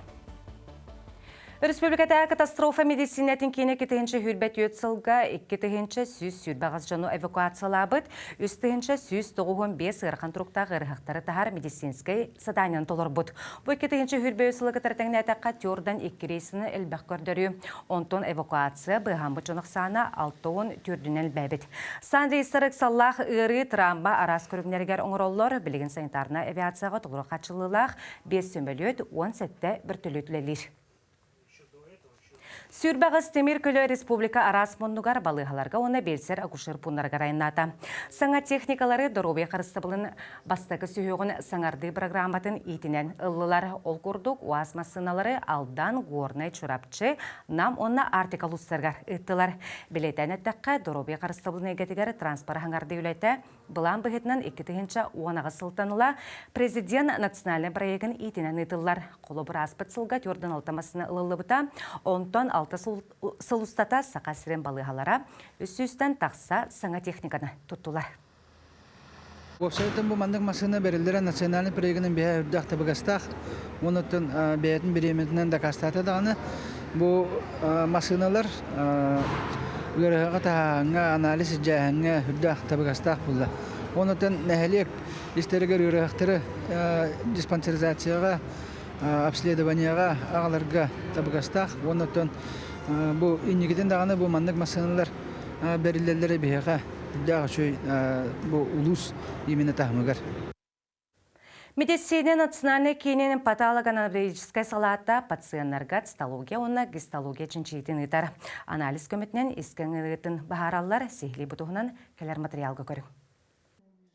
Республикатааҕы катастрофа медицинэтин киинэ 2024 сылга 2128 дьону эвакуациялаабыт, 3195 ыарахан туруктаах ыарыһахтары таһар медицинскэй заданиены толорбут. Бу 2025 сылы кытары тэҥнээтэххэ түөртэн икки рейсини элбэх көрдөрүү. Онтон эвакуация быыһаммыт дьон ахсаана 64-үнэн элбээбит. Сан рейстэр ыксаллаах ыарыы травма араас көрүҥнэригэр оҥороллор. Билигин санитарнай авиацияҕа толору хааччыллыылаах 5 сөмөлүөт, 17 бөртөлүөт үлэлиир. 28 тимир көлө республика араас муннугар балыыһаларга уонна биэлсэр-акушер пууннарыгар айаннаата. Саҥа техникалары доруобуйа харыстабылын бастакы сүһүөҕүн саҥардыы программатын иитинэн ыллылар. Ол курдук УАЗ массыыналары Алдан, Горнай, Чурапчы, Нам уонна Арктика улуустарыгар ыыттылар. Бэлиэтээн эттэххэ, доруобуйа харыстабылын эйгэтигэр транспорт хаҥардыы үлэтэ Былаан быһыытынан 2018 сылтан ыла президент национальнай проегын иитинэн ыытыллар. Холобур, ааспыт сылга 46 массыына ылыллыбыта. Онтон 6 сыл устата Саха сирин балыыһалара 300-тэн тахса саҥа техниканы туттулар. Уопсайынан бу маннык массыына бэриллэрэ национальнай проегынан биһэ үрдээх табыгастаах. Онуттан бэйэтин бириэмэтинэн дакаастаата даҕаны бу массыыналар ыарыһаҕа таһааһыҥҥа, анализ илдьээһиҥҥэ үрдээх табыгастаах буолла. Онуттан нэһилиэк истэригэр ыарыһахтары диспансеризацияҕа, обследованиеҕа аҕаларга табыгастаах. Онуттан бу инникитин даҕаны бу маннык массыыналар бэриллэллэрэ биһиэхэ үрдээх үчүгэй бу улуус именно таһымыгар. Медицина национальнай киинин патологоанатомическай салаата пациеннарга цитология уонна гистология чинчийиитин ыытар. Анализ көмөтүнэн искэн ыарыытын быһаараллар, сиһилии бу туһунан кэлэр материалга көрүҥ.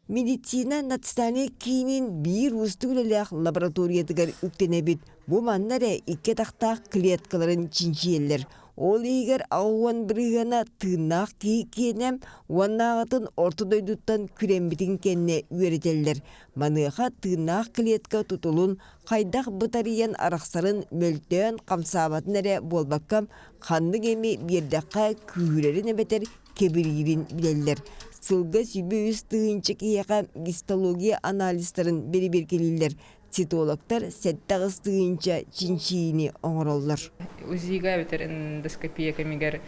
Медицина национальнай киинин биир уустук үлэлээх лабораториятыгар үктэнэбит. Бу манна эрэ икки атахтаах клеткаларын чинчийэллэр. Ол иһигэр 80% тыыннаах киһи киэнэ уоннааҕытын орто дойдуттан күрэммитин кэннэ үөрэтэллэр. Маныаха тыыннаах клетка тутулун хайдах бытарыйан арахсарын мөлтөөн хамсаабатын эрэ буолбакка, ханнык эми биэрдэххэ күүһүрэрин эбэтэр кэбириирин билэллэр. Сылга 103 тыһыынча киһиэхэ гистология анализтарын бэрэбиэркэлииллэр. Цитологтар 78 тыһыынча чинчийиини оҥороллор. УЗИга эбэтэр эндоскопия кэмигэр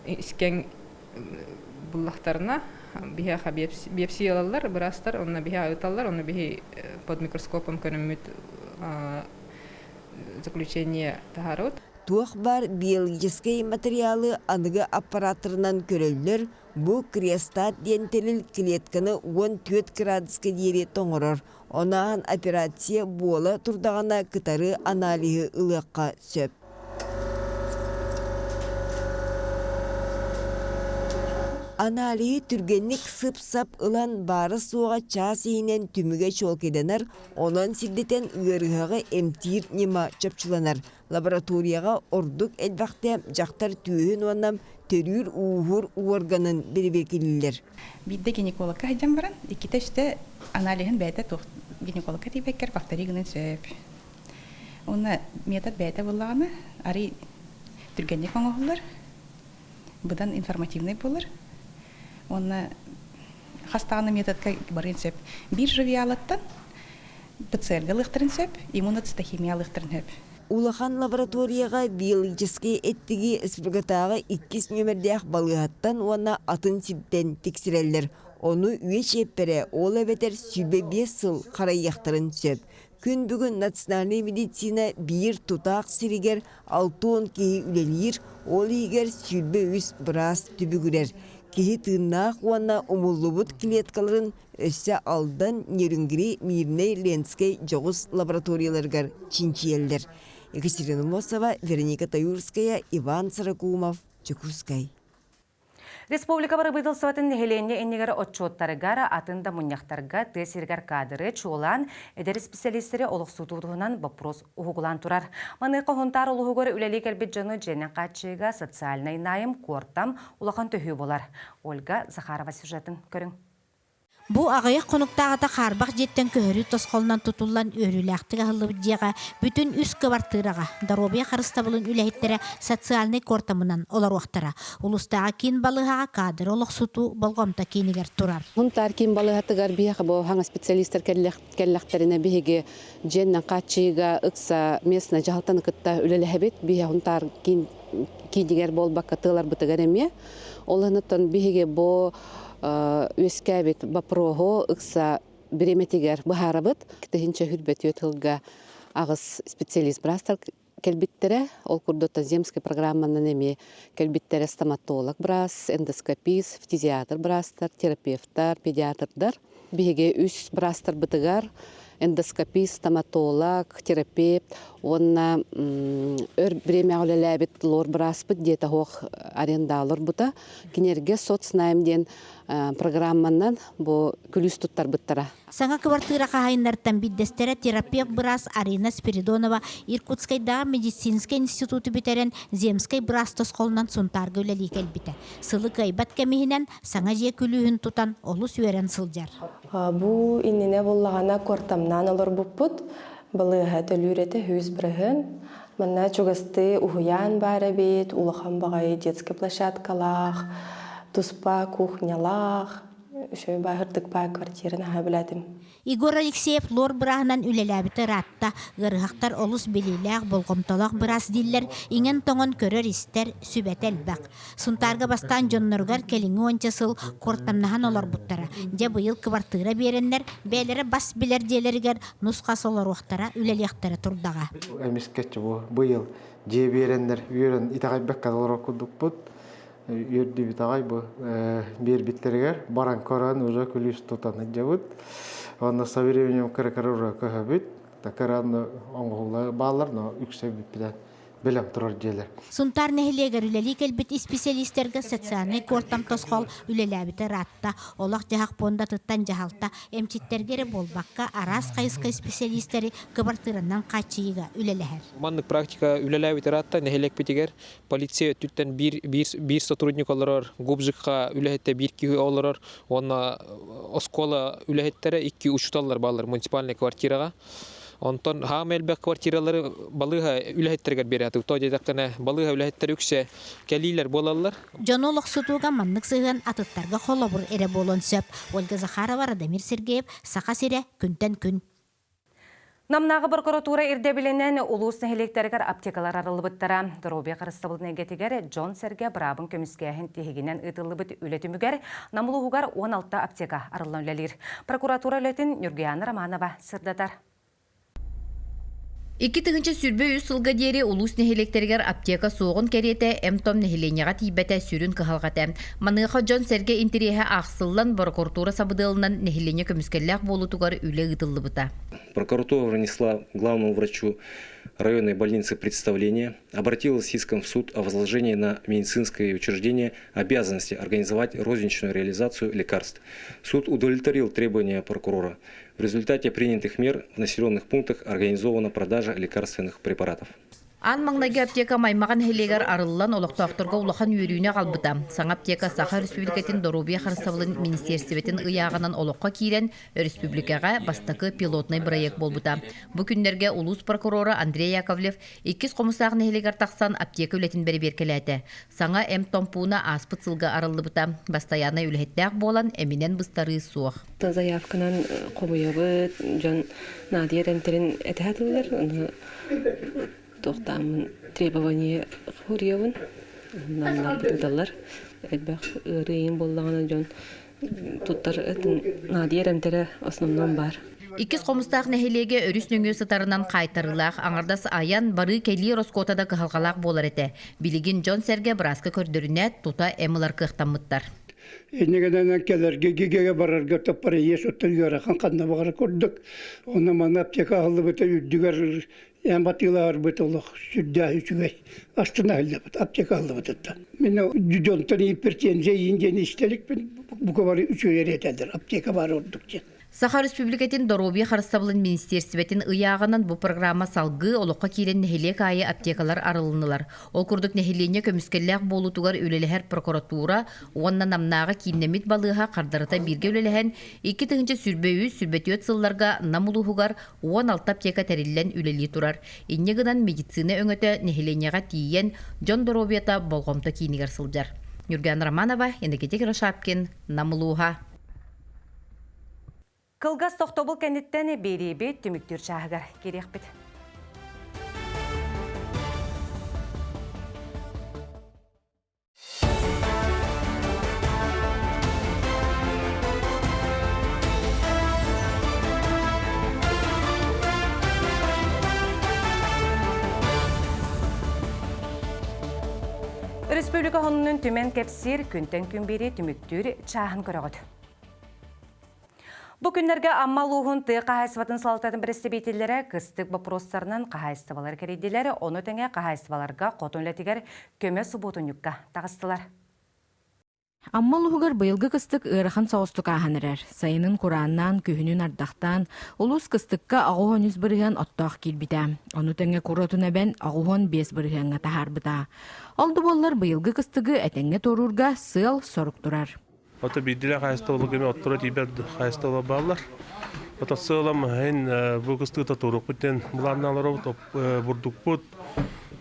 искэҥ буллахтарына биһиэхэ биопсия ылаллар быраастар онно биһи ыыталлар ону биһи под микроскопом көрөммүт заключение таһаарабыт. Туох баар биологическай материалы аныгы аппараттарынан көрөллөр, бу криостат диэн тэрил клетканы 14 градуска диэри тоҥорор, ону операция буола турдаҕына кытары аналиһы ылыахха сөп. Аналиһы түргэнник сып-сап ылан баара-суоҕа чаас иһинэн түмүгэ чуолкайданар, онон сирдэтэн ыарыһаҕы эмтиир ньыма чопчуланар. Лабораторияҕа ордук элбэхтэ дьахтар түөһүн уонна төрүүр-ууһуур уорганын бэрэбиэркэлииллэр. Биирдэ гинекологка сылдьан баран, иккитэ-үстэ аналиһын бэйэтэ туох гинекологка тиийбэккэр повтори гынан сөп. Уонна метод бэйэтэ буоллаҕына, арый түргэнник оҥоһуллар, быдан информативнай буолар. Уонна хас даҕаны методка барыан сөп. Биир живиалаттан ПЦР-га ылыахтарын сөп, иммуноцитохимия ылыахтарын сөп. Улахан лабораторияҕа биологическай эттиги республикатааҕы иккис нүөмэрдээх балыыһаттан уонна атын сиртэн тиксэрэллэр. Ону үйэ чиэппэрэ, ол эбэтэр 25 сыл харайыахтарын сөп. Күн бүгүн национальнай медицина биир тутаах сиригэр 60 киһи үлэлиир, ол иһигэр 23 быраас түбүгүрэр. Киһи тыыннаах уонна умуллубут клеткаларын өссө Алдан, Нерюнгри, Мирнэй, Ленскэй дьоҕус лабораторияларыгар чинчийэллэр. Екатерина Мосова, Вероника Таюрская, Иван Сорокумов, Дьокуускай. Республика бырабыыталыстыбатын нэһилиэнньэ иннигэр отчуоттарыгар, атын да мунньахтарга тыа сиригэр каадыры чуолаан эдэр исписэлиистэри олохсутуу туһунан боппуруос уһугулаан турар. Маныаха Хонтаар улууһугар үлэлии кэлбит дьону дьиэнэн хааччыйыыга социальнай найм, куортам улахан төһүү буолар. Ольга Захарова сюжетын көрүҥ. Бу аҕыйах хонуктааҕыта хаарбах дьиэттэн көһөрүү тосхолунан тутуллан үөрүүлээхтик аһыллыбыт дьиэҕэ бүтүн үс кыбартыыраҕа доруобуйа харыстабылын үлэһиттэрэ социальнай куортамынан олоруохтара. Улуустааҕы киин балыыһаҕа каадыры олохсутуу болҕомто киинигэр турар. Хунтаар киин балыыһатыгар биһиэхэ бу хаҥа специалистар кэллэхтэринэ биһиги дьиэннэн хааччыйыыга ыкса местнай дьаһалтаны кытта үлэлэһэбит. Биһиэхэ Хунтаар киин киинигэр буолбакка тыаларбытыгар эмиэ. Ол иһин биһиги бу үөскээбит боппуруоһу ыкса бириэмэтигэр быһаарабыт. Тыһыынча хүрбэтүө тылга аҕыс специалист быраастар кэлбиттэрэ. Ол курдук земскай программанан эмиэ кэлбиттэрэ стоматолог быраас, эндоскопист, фтизиатр быраастар, терапевтар, педиатрдар. Биһиги үс быраастарбытыгар эндоскопист, стоматолог, терапевт уонна өр бириэмэҕэ үлэлээбит лор бырааспыт диэтэ оһох арендаалар бута. Кинилэргэ соцнайм диэн программанан бу күлүүс туттарбыттара. Саҥа кыбартыыра хаһаайыннартан биирдэстэрэ терапевт быраас Арина Спиридонова Иркутскайдааҕы медицинскэй институту бүтэрэн земскэй быраас тосхолунан Сунтаарга үлэлии кэлбитэ. Сылы кыайбат кэм иһинэн саҥа дьиэ күлүүһүн тутан олус үөрэн сылдьар. Бу иннинэ буллаҕына куортамнаан олорбуппут. Балыыһа төлүүр этэ 100%. Манна чугастыы уһуйаан баар эбит, улахан баҕайы детскай площадкалаах, туспа кухнялаах, үчүгэй бааһырдык баа квартира наһаа билэтим. Егор Алексеев лор бырааһынан үлэлээбитэ ыраатта. Ыарыһахтар олус билиилээх, болҕомтолоох быраас дииллэр, иҥэн-тоҥон көрөр-истэр, сүбэтэ элбэх. Сунтаарга бастаан дьонноругар кэлиҥҥи уонча сыл куортамнаһан олорбуттара. Дьэ быйыл кыбартыыра биэрэннэр, бэйэлэрэ бас билэр дьиэлэригэр нус-хас олоруохтара, үлэлиэхтэрэ турдаҕа. Эмискэччи бу быйыл дьиэ биэрэннэр үөрэн итэҕэйбэккэ олорор курдукпут. Үөрдүбүт аҕай бу биэрбиттэригэр баран көрөн уже күлүүс тутан сылдьабыт. Уонна со временем кыра-кыра уже көһөбүт. Кыра оҥоһуулар бааллар, но үксэ бүппүтэ бэлэм турар дьиэлэр. Сунтаар нэһилиэгэр үлэлии кэлбит исписэлиистэргэ социальнай куортам тосхол үлэлээбитэ ыраатта. Олох-дьаһах пуондатыттан дьаһалта эмчиттэргэ эрэ буолбакка, араас хайысха исписэлиистэри кыбартыыранан хааччыйыыга үлэлэһэр. Маннык практика үлэлээбит ыраатта нэһилиэкпитигэр полиция өттүттэн биир, биир, биир сотрудник олорор, губжикка үлэһиттэ биир киһи олорор уонна оскуола үлэһиттэрэ икки учууталлар бааллар муниципальнай квартираҕа. Онтон хаама элбэх квартиралары балыыһа үлэһиттэригэр биэрээт. То диэтэххинэ балыыһа үлэһиттэрэ үксэ кэлиилэр буолаллар. Дьону олохсутууга маннык сыһыан атыттарга холобур эрэ буолуон сөп. Ольга Захарова, Радомир Сергеев, Саха сирэ, күнтэн күн. Намнааҕы прокуратура ирдэбилинэн улуус нэһилиэктэригэр аптекалар арыллыбыттара. Доруобуйа харыстабылын эйгэтигэр дьон-сэргэ быраабын көмүскээһин тиһигинэн ыытыллыбыт үлэ түмүгэр Нам улууһугар 16 аптека арыллан үлэлиир. Прокуратура үлэтин Ньургуйаана Романова сырдатар. 2023 сылга диэри улуус нэһилиэктэригэр аптека суоҕун кэриэтэ эм-том нэһилиэнньэҕэ тиийбэтэ сүрүн кыһалҕа этэ. Маныаха дьон-сэргэ интэриэһэ аахсыллан, борокуратуура сабыдыалынан нэһилиэнньэ көмүскэллээх буолуутугар үлэ ыытыллыбыта. Прокуратура внесла главному врачу районной больницы представление, обратилась с иском в суд о возложении на медицинское учреждение обязанности организовать розничную реализацию лекарств. Суд удовлетворил требования прокурора. В результате принятых мер в населенных пунктах организована продажа лекарственных препаратов. Аан маҥнайгы аптека Маймаҕа нэһилиэгэр арыллан олохтоохторго улахан үөрүүнү аҕалбыта. Саҥа аптека Саха Өрөспүүбүлүкэтин доруобуйа харыстабылын министиэристибэтин ыйааҕынан олоххо киирэн, өрөспүүбүлүкэҕэ бастакы пилотнай бырайыак буолбута. Бу күннэргэ улуус прокурора Андрей Яковлев Иккис Хомустаах нэһилиэгэр тахсан аптека үлэтин бэрэбиэркэлээтэ. Саҥа эмп-том пууна ааспыт сылга арыллыбыта. Бастайааннай үлэһиттээх буолан, эминэн быстарыы суох. Заявканан хомуйабыт, дьон наадыйар эмтэрин этэ сатыыллар. Ону туохтааммын требование суруйабын. Онно ыыталлар. Элбэх ыарыы буоллаҕына дьон туттар наадыйар эмтэрэ основном баар. Иккис Хомустаах нэһилиэгэ өрүс нөҥүө сытарынан хаайтарыылаах аҥардас айан, барыы-кэлии ороскуота да кыһалҕалаах буолар этэ. Билигин дьон-сэргэ бырааска көрдөрүнээт, тута эм ылар кыахтаммыттар. Иннигинэн кэлэргэ гигэгэ барарга топпарыйыас оттон ыарахан ханна баҕар курдук. Онно манна аптека аһыллыбыта үрдүгэр эн батыылаһарбыт олох сүрдээх үчүгэй астына аһыллыбыт аптека аһыллыбытыттан. Мин дьонтон гипертензия иин диэн истэликпин бука бары үчүгэй эрэ этэллэр аптека баар ордук диэн. Саха Өрөспүүбүлүкэтин доруобуйа харыстабылын министиэристибэтин ыйааҕынан бу программа салгыы олоххо киирэн нэһилиэк аайы аптекалар арылыннылар. Ол курдук нэһилиэнньэ көмүскэллээх буолуутугар үлэлэһэр прокуратура уонна Намнааҕы кииннэммит балыыһа хардарыта бииргэ үлэлэһэн 2023-24 сылларга Нам улууһугар 16 аптека тэриллэн үлэлии турар. Инньэ гынан медицина өҥөтө нэһилиэнньэҕэ тиийэн дьон доруобуйата болҕомто киинигэр сылдьар. Ньурган Романова, Иннокентий Кирашапкин, Нам улууһа. Кылгас тохтобул кэнниттэн биэрииби түмүктүүр чааһыгар киириэхпит. Республика хонунун түмэн кэпсиир күнтэн күн бири түмүктүүр чааһын көрөҕүт. Бу күннэргэ Амма улууһун тыа хаһаайыстыбатын салалтатын бэрэстэбиитэллэрэ кыстык боппуруостарынан хаһаайыстыбалар кэрийдилэр, ону тэҥэ хаһаайыстыбаларга хотон үлэтигэр көмө субуотунньукка таҕыстылар. Амма улууһугар быйылгы кыстык ыарахан соҕустук ааһан эрэр. Сайынын курааннаан, күһүнүн ардахтаан, улуус кыстыкка 83% оттоох киирбитэ. Ону тэҥэ кур отун эбэн 85 бырыһыаҥҥа таһаарбыта. Ол да буоллар быйылгы кыстыгы этэҥҥэ туоруурга сыал-сорук турар. Ото биирдилэ хаайыстыбалар кэми отторо тиийбэт хаайыстыбалар бааллар. Ото сыалам иһин бу кыстыыта туруохпут диэн былааннаан олоробут. Бурдукпут,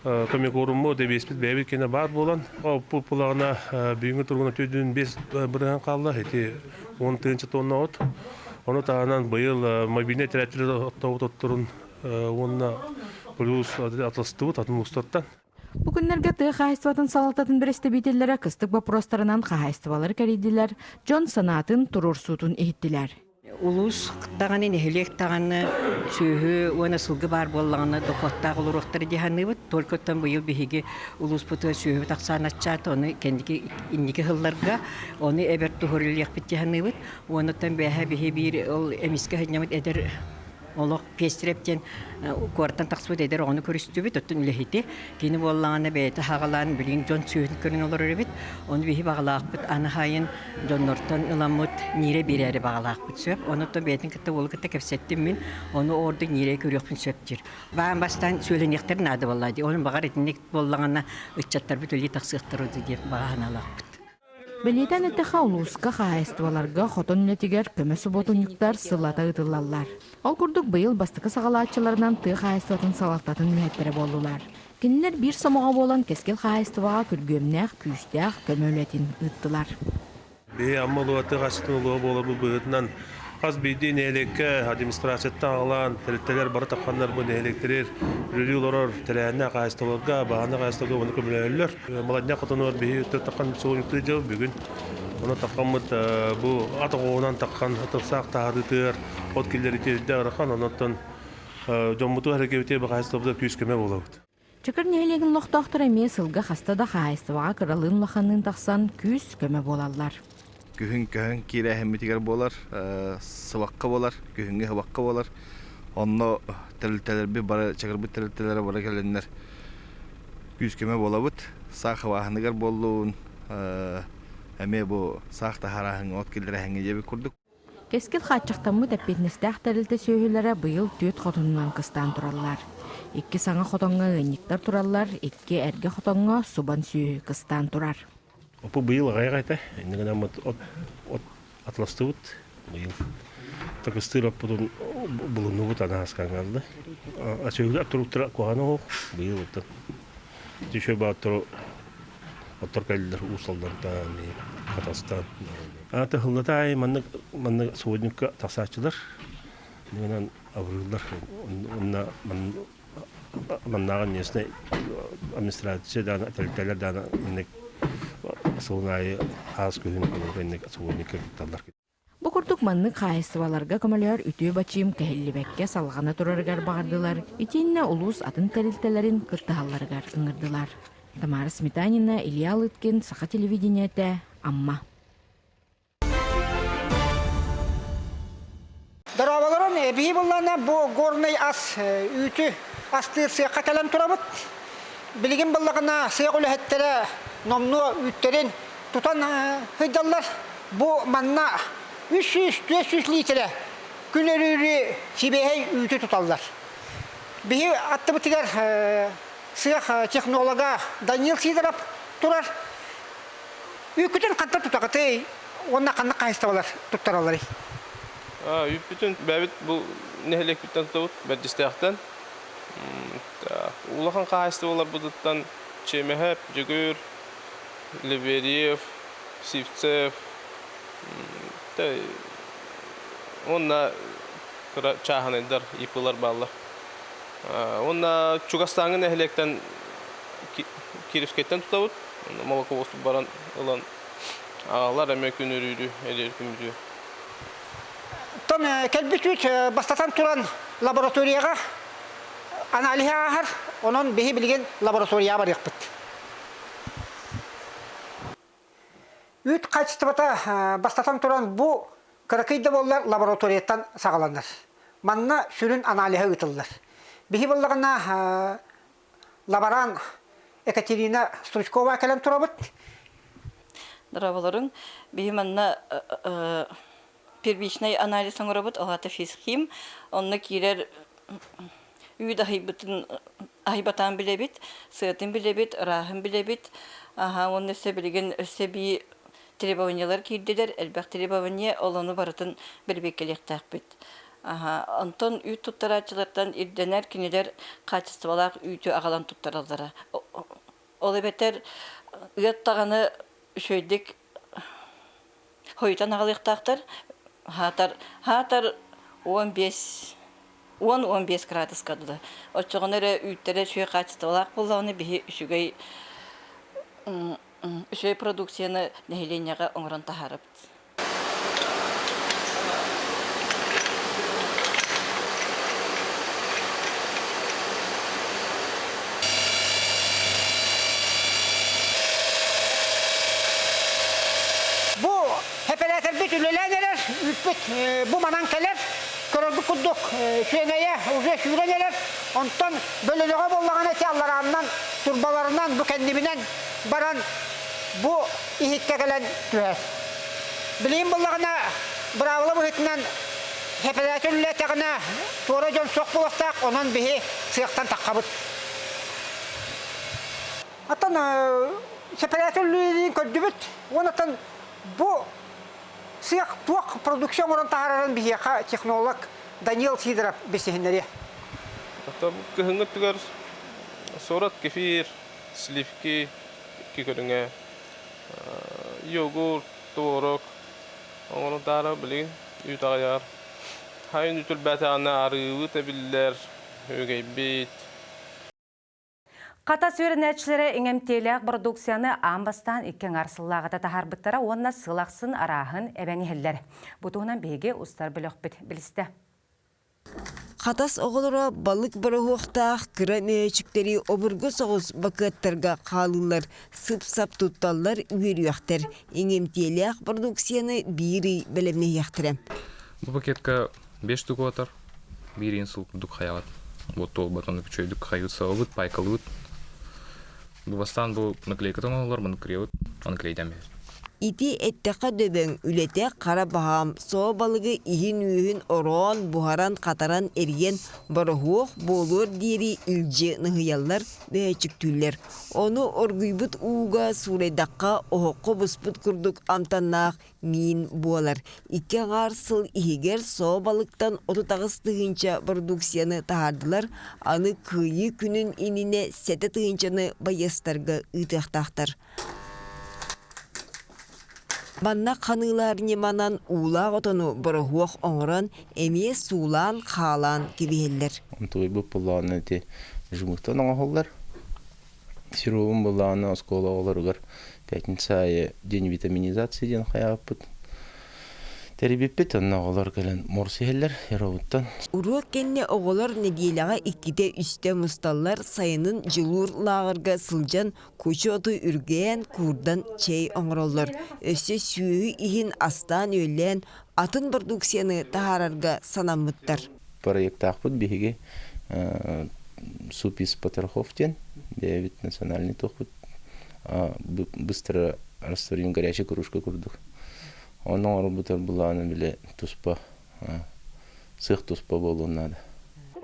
комикоруммут, эбиэспит бэйэбит кэнэ баар буолан, оппут булаҕына бүгүҥҥү туругуна 405 бырыһан хаалла. Ити 10 тыһыынча тонна от. Ону таһынан быйыл мобильнай тэрээччилэр оттообут отторун уонна плюс атастыбыт атын улуустартан. Бу күннэргэ тыа хаһаайыстыбатын салалтатын бэрэстэбиитэллэрэ кыстык боппуруостарынан хаһаайыстыбалары кэрийдилэр, дьон санаатын, туруорсуутун иһиттилэр. Улуус даҕаны, нэһилиэк даҕаны сүөһү уонна сылгы баар буоллаҕына дохуоттаах олоруохтара дии саныыбыт. Только оттон быйыл биһиги улууспутугар сүөһүбүт ахсаана аччаата, ону кэнники инники сылларга ону эбэр туһурилиэхпит дии саныыбыт. Уонуттан бээһэ биһи биир ол эмискэ сынньаммыт эдэр олох Пестрев диэн куораттан тахсыбыт эдэр оҕону көрүстүбүт, оттон үлэһити. Кини буоллаҕына бэйэтэ хаҕалаан билигин дьон сүөһүн көрөн олорор эбит. Ону биһи баҕалаахпыт аны хайын дьоннортон ыламмыт ниирэ биэрээри баҕалаахпыт сөп. Онуттан бэйэтин кытта уолу кытта кэпсэттим мин. Ону ордук ниирэ көрүөхпүн сөп диир. Баан бастаан сүөлэниэхтэр наада буолла дии. Онон баҕар итинник буоллаҕына ыччаттарбыт үлэлии тахсыахтара диэн баҕа санаалаахпыт. Бэлиэтээн эттэххэ, улууска хаһаайыстыбаларга хотон үлэтигэр көмө субуотунньуктар сыллата ыытыллаллар. Ол курдук быйыл бастакы саҕалааччыларынан тыа хаһаайыстыбатын салалтатын үлэһиттэрэ буоллулар. Кинилэр биир сомоҕо буолан Кэскил хаһаайыстыбаҕа күргүөмнээх, күүстээх көмө үлэтин ыыттылар. Биһи Амма улууһа тыа хаһаайыстыбатын улууһа буоларбыт быһыытынан хас биирдии нэһилиэккэ администрацияттан аҕалаан тэрилтэлэр бары тахханнар бу нэһилиэктэри үлэлии олорор тэрээһиннээх хаһаайыстыбаларга, баһаарынай хаһаайыстыбаларга уонна көмөлөһөллөр. Маладьнях хотонугар биһи таххан суолуктуу дьыл бүгүн. Ону таххаммыт бу ат оҕуһунан таххан тылсаах таһаарыытыгар от киллэритиэрдэ ыарахан, онон Дьоммуту әрэгебитигэр баҕайыстыбыта күүс-көмө буолабыт. Чакыр нэһилиэгин олохтоохторо эмиэ сылга хаста да хаһаайыстыбаҕа кыралыын-улаханныын тахсан күүс-көмө буолаллар. Күһүн көһөн киирээһиммитигэр буолар, сыбахха буолар, күһүҥҥү сыбахха буолар. Онно тэрилтэлэрбит бары, Чакырбыт тэрилтэлэрэ бары кэлэннэр күүс-көмө буолабыт. Саах хабааһыныгар буоллун, эмиэ бу саах таһаарааһыҥҥа, от киллэрээһиҥҥэ диэбит курдук. Кэскил хааччахтаммыт эппиэтинэстээх тэрилтэ сүөһүлэрэ быйыл түөрт хотонунан кыстаан тураллар. Икки саҥа хотоҥҥо ыанньыктар тураллар, икки эргэ хотоҥҥо субан сүөһү кыстаан турар. Опу быйыл аҕыйах этэ. Инньэ гынан от, от атластыбыт. Быйыл такыстыыр оппутун булуннубут анаһаскаҥҥаллы. Сүөһүлэр туруктара куһаҕана оһох. Быйыл оттон түшө бааттору Оттор кэллилэр Уус Алдантан, Хатастан. Аата сыллата аайы маннык маннык субботникка тахсааччылар. Онон абырыыллар. Онно маннааҕы местнай администрация даана тэрилтэлэр даана инник сылын аайы хаас күһүн инник субботникка кытталлар. Бу курдук маннык хаһаайыстыбаларга көмөлөһөр үтүө бачыым кэһиллибэккэ салҕана турарыгар баҕардылар итиэннэ улуус атын тэрилтэлэрин кыттыһалларыгар ыҥырдылар. Тамара Сметанина, Илья Лыткин, Саха телевидениетэ, Амма. Дорооболорун, эбии буллана бу горный ас үүтү астыыр сыахха кэлэн турабыт. Билигин буллаҕына сыах үлэһиттэрэ номнуо үүттэрин тутан сылдьаллар. Бу манна 300-400 литрэ күн өрүүрү сибиэһэй үүтү туталлар. Биһи аттыбытыгар сыах технолога Данил Сидоров турар. Үүккүтүн хантан тутаҕытый уонна ханнык хаһаайыстыбалар туттаралларый? Үүппүтүн бэйэбит бу нэһилиэкпиттэн тутабыт, Бэрдьистээхтэн. Улахан хаһаайыстыбаларбытыттан Чемэһэп, Дьөгүр, Леверьев, Сивцев, уонна кыра чааһынайдар, ИП-лар бааллар. Уонна чугастааҥы нэһилиэктэн Кировскайтан тутабыт. Молоковоз баран ылан аҕалар эмэ күн өрүүрү, элиэр күмүрү. Оттон кэлбит үүт бастатан туран лабораторияҕа аналиһы ааһар, онон биһи билигин лабораторияҕа барыахпыт. Үүт хаачыстыбата бастатан туран бу кыракый да буоллар лабораторияттан саҕаланар. Манна сүрүн аналиһа ыытыллар. Биһи буоллаҕына лаборант Екатерина Стручкова кэлэн турабыт. Дорооболоруҥ. Биһи манна первичный анализ оҥоробут, ол аата физхим. Онно киирэр үүт аһыйбытын аһыйбатаан билэбит, сыатын билэбит, ырааһын билэбит. Аха, уонна өссө билигин өссө эбии требованиелар киирдилэр, элбэх требование, ол ону барытын бэрэбиэркэлиэхтээхпит. Аха, онтон үүт туттарааччылартан ирдэнэр кинилэр хаачыстыбалаах үүтү аҕалан туттараллара. Ол эбэтэр ыат даҕаны үчүгэйдик хойутан аҕалыахтаахтар. Хаатар, хаатар 15 10-15 градуска дылы. Оччоҕуна эрэ үүттэрэ үчүгэй хаачыстыбалаах буоллаҕына биһи үчүгэй үчүгэй продукцияны нэһилиэнньэҕэ оҥорон таһаарабыт. Бу эпэрээтэрбит үлэлээн эрэр, үүппүт бу манан кэлэр, көрөргүт курдук сүөгэйэ уже сүүрэн эрэр. Онтон бөлөнөҕө буоллаҕына ити алларааннан турбаларынан бу кэннибинэн баран бу иһиккэ кэлэн түһэр. Билигин буоллаҕына быраабыла быһыытынан эпэрээти үлэлээтэҕинэ туора дьон суох буолуохтаах, онон биһи сыахтан таххабыт. Оттон сэпэрээти үлэлиирин көрдүбүт. Уонна бу сыах туох продукция оҥорон таһаарарын биһиэхэ технолог Даниил Сидоров билсиһиннэриэ. Оттон кыһыҥҥы өттүгэр суорат, кефир, сливки икки көрүҥэ, йогурт, творог оҥорон таһаарар билигин үүт аҕыйаҕар. Хайын үүт өлбөөтөҕүнэ арыыбыт эбиллэр, үгэйбит. Хатас үөрэнээччилэрэ иҥэмтиэлээх бородууксуйаны аан бастаан икки аҥаар сыллааҕыта таһаарбыттара уонна сыл ахсын арааһын эбэн иһэллэр. Бу туһунан биһиги устар бөлөхпүт билистэ. Хатас оҕолоро балык бороһуохтаах кыра мөһөөччүктэри обургу соҕус бакыаттарга хаалыылар, сып-сап тутталлар, үөрүөхтэр. Иҥэмтиэлээх продукцияны биир ый бэлэмнэһиэхтэрэ. Бу пакетка 5 штук отар, биир инсул курдук хайаҕат. Вот туолбат, оны үчүгэйдик хайыт сабабыт, пайкалыыт. Бу бастаан бу наклейкатын оҥоһуллар, маны кырыйабыт, аны клейдээн биһэр. Ити эттэххэ дөбөҥ, үлэтэ хара баһаам, соо балыгы иһин-үөһүн ороон, буһаран-хатаран эрийэн, бороһуох буолуор диэри илдьи ныһыйаллар, мөһөөччүктүүллэр. Ону оргуйбут ууга суурайдахха оһоххо буспут курдук амтаннаах миин буолар. Икки аҥаар сыл иһигэр соо балыктан 38 тыһыынча бородууксуйаны таһаардылар, аны Кыайыы күнүн иннинэ 7 тыһыынчаны байыастарга ыытыахтаахтар. Манна ханыылар ньыманан уулаах отону бороһуох оҥорон, эмиэ суулаан, хаалаан кэбиһэллэр. Онтугуйбут буллаҕына ити жмыхтан оҥоһуллар. Сиробун буллаҕына оскуола оҕолоругар пятница аайы день витаминизации диэн хайаабыппыт. Тэрийбиппит, онно оҕолор кэлэн морс иһэллэр сиробуттан. Уруок кэннэ оҕолор нэдиэлэҕэ иккитэ-үстэ мусталлар, сайынын Дьулуур лааҕырга сылдьан кучу оту үргээн, куурдан чэй оҥороллор. Өссө сүөһү иһин астаан-үөллээн атын бородууксуйаны таһаарарга санаммыттар. Проектаахпыт биһиги суп из потрохов диэн бэйэбит национальный туохпут быстро растворим горячая кружка курдук. Оны оҥорбутар былааны бile туспа сыах туспа буолуон наада.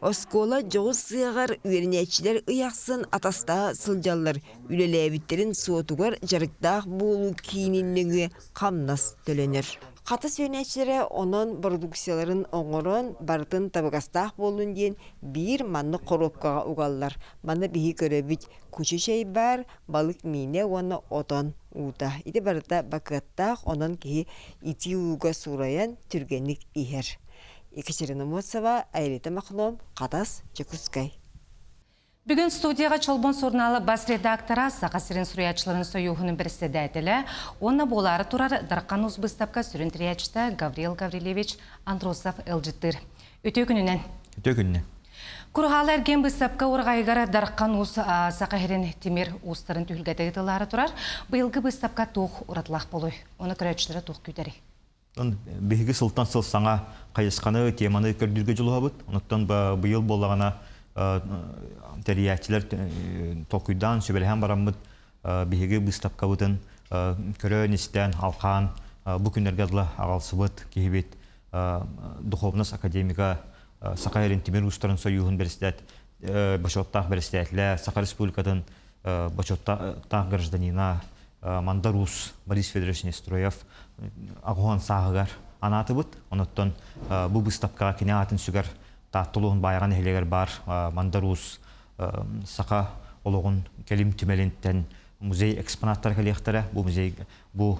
Оскуола дьоҕус сыаҕар үөрэнээччилэр ый ахсын атастаһа сылдьаллар. Үлэлээбиттэрин суотугар дьарыктаах буолуу киинин нөҥүө хамнас төлөнөр. Хатас үөрэнээччилэрэ онон бородууксуйаларын оҥорон, барытын табыгастаах буоллун диэн биир маннык хоруопкаҕа угаллар. Манна биһи көрөбүт кучу чэй баар, балык миинэ уонна отон уута. Ити барыта бакыаттаах, онон киһи итии ууга суурайан түргэнник иһэр. Екатерина Моцева, Айрита Махно, Хатас, Дьокуускай. Бүгүн студияҕа Чолбон сурунаалы бас редактора, Саха сирин суруйааччыларын сойууһунун председателэ уонна буолаары турар Дархан Уус быыстапка сүрүн тэрийээччитэ Гаврил Гаврильевич Андросов ыалдьыттыыр. Үтүө күнүнэн! Үтүө күнүнэн! Куруһаала эргиэн быыстапка ураҕайыгар Дархан Уус Саха сирин тимир уустарын түһүлгэтэ ыытыллаары турар. Быйылгы быыстапка туох уратылаах буолуой? Оны көрөөччүлэрэ туох күүтэрий? Биһиги сылтан сыл саҥа хайысханы, теманы көрдүүргэ дьулуһабыт. Онуттан быйыл буоллаҕына тэрийээччилэр толкуйдаан, сүбэлэһэн бараммыт биһиги быыстапкабытын көрөн-истэн, алхаан бу күннэргэ дылы аҕалсыбыт киһибит духовность академика Саха сирин тимир уустарын сойууһун бэрэстэт бочуоттаах бэрэстээтилэ Саха Республикатын бочуоттаах гражданина Мандар Уус Борис Федорович Нестроев аҕыһон сааһыгар анаатыбыт. Онуттан бу быыстапкаҕа кини аатын сүгэр Таатта улууһун Баайаҕа нэһилиэгэр баар Мандар Уус саха олоҕун кэлим түмэлинтэн музей экспонаттара кэлиэхтэрэ. Бу музей бу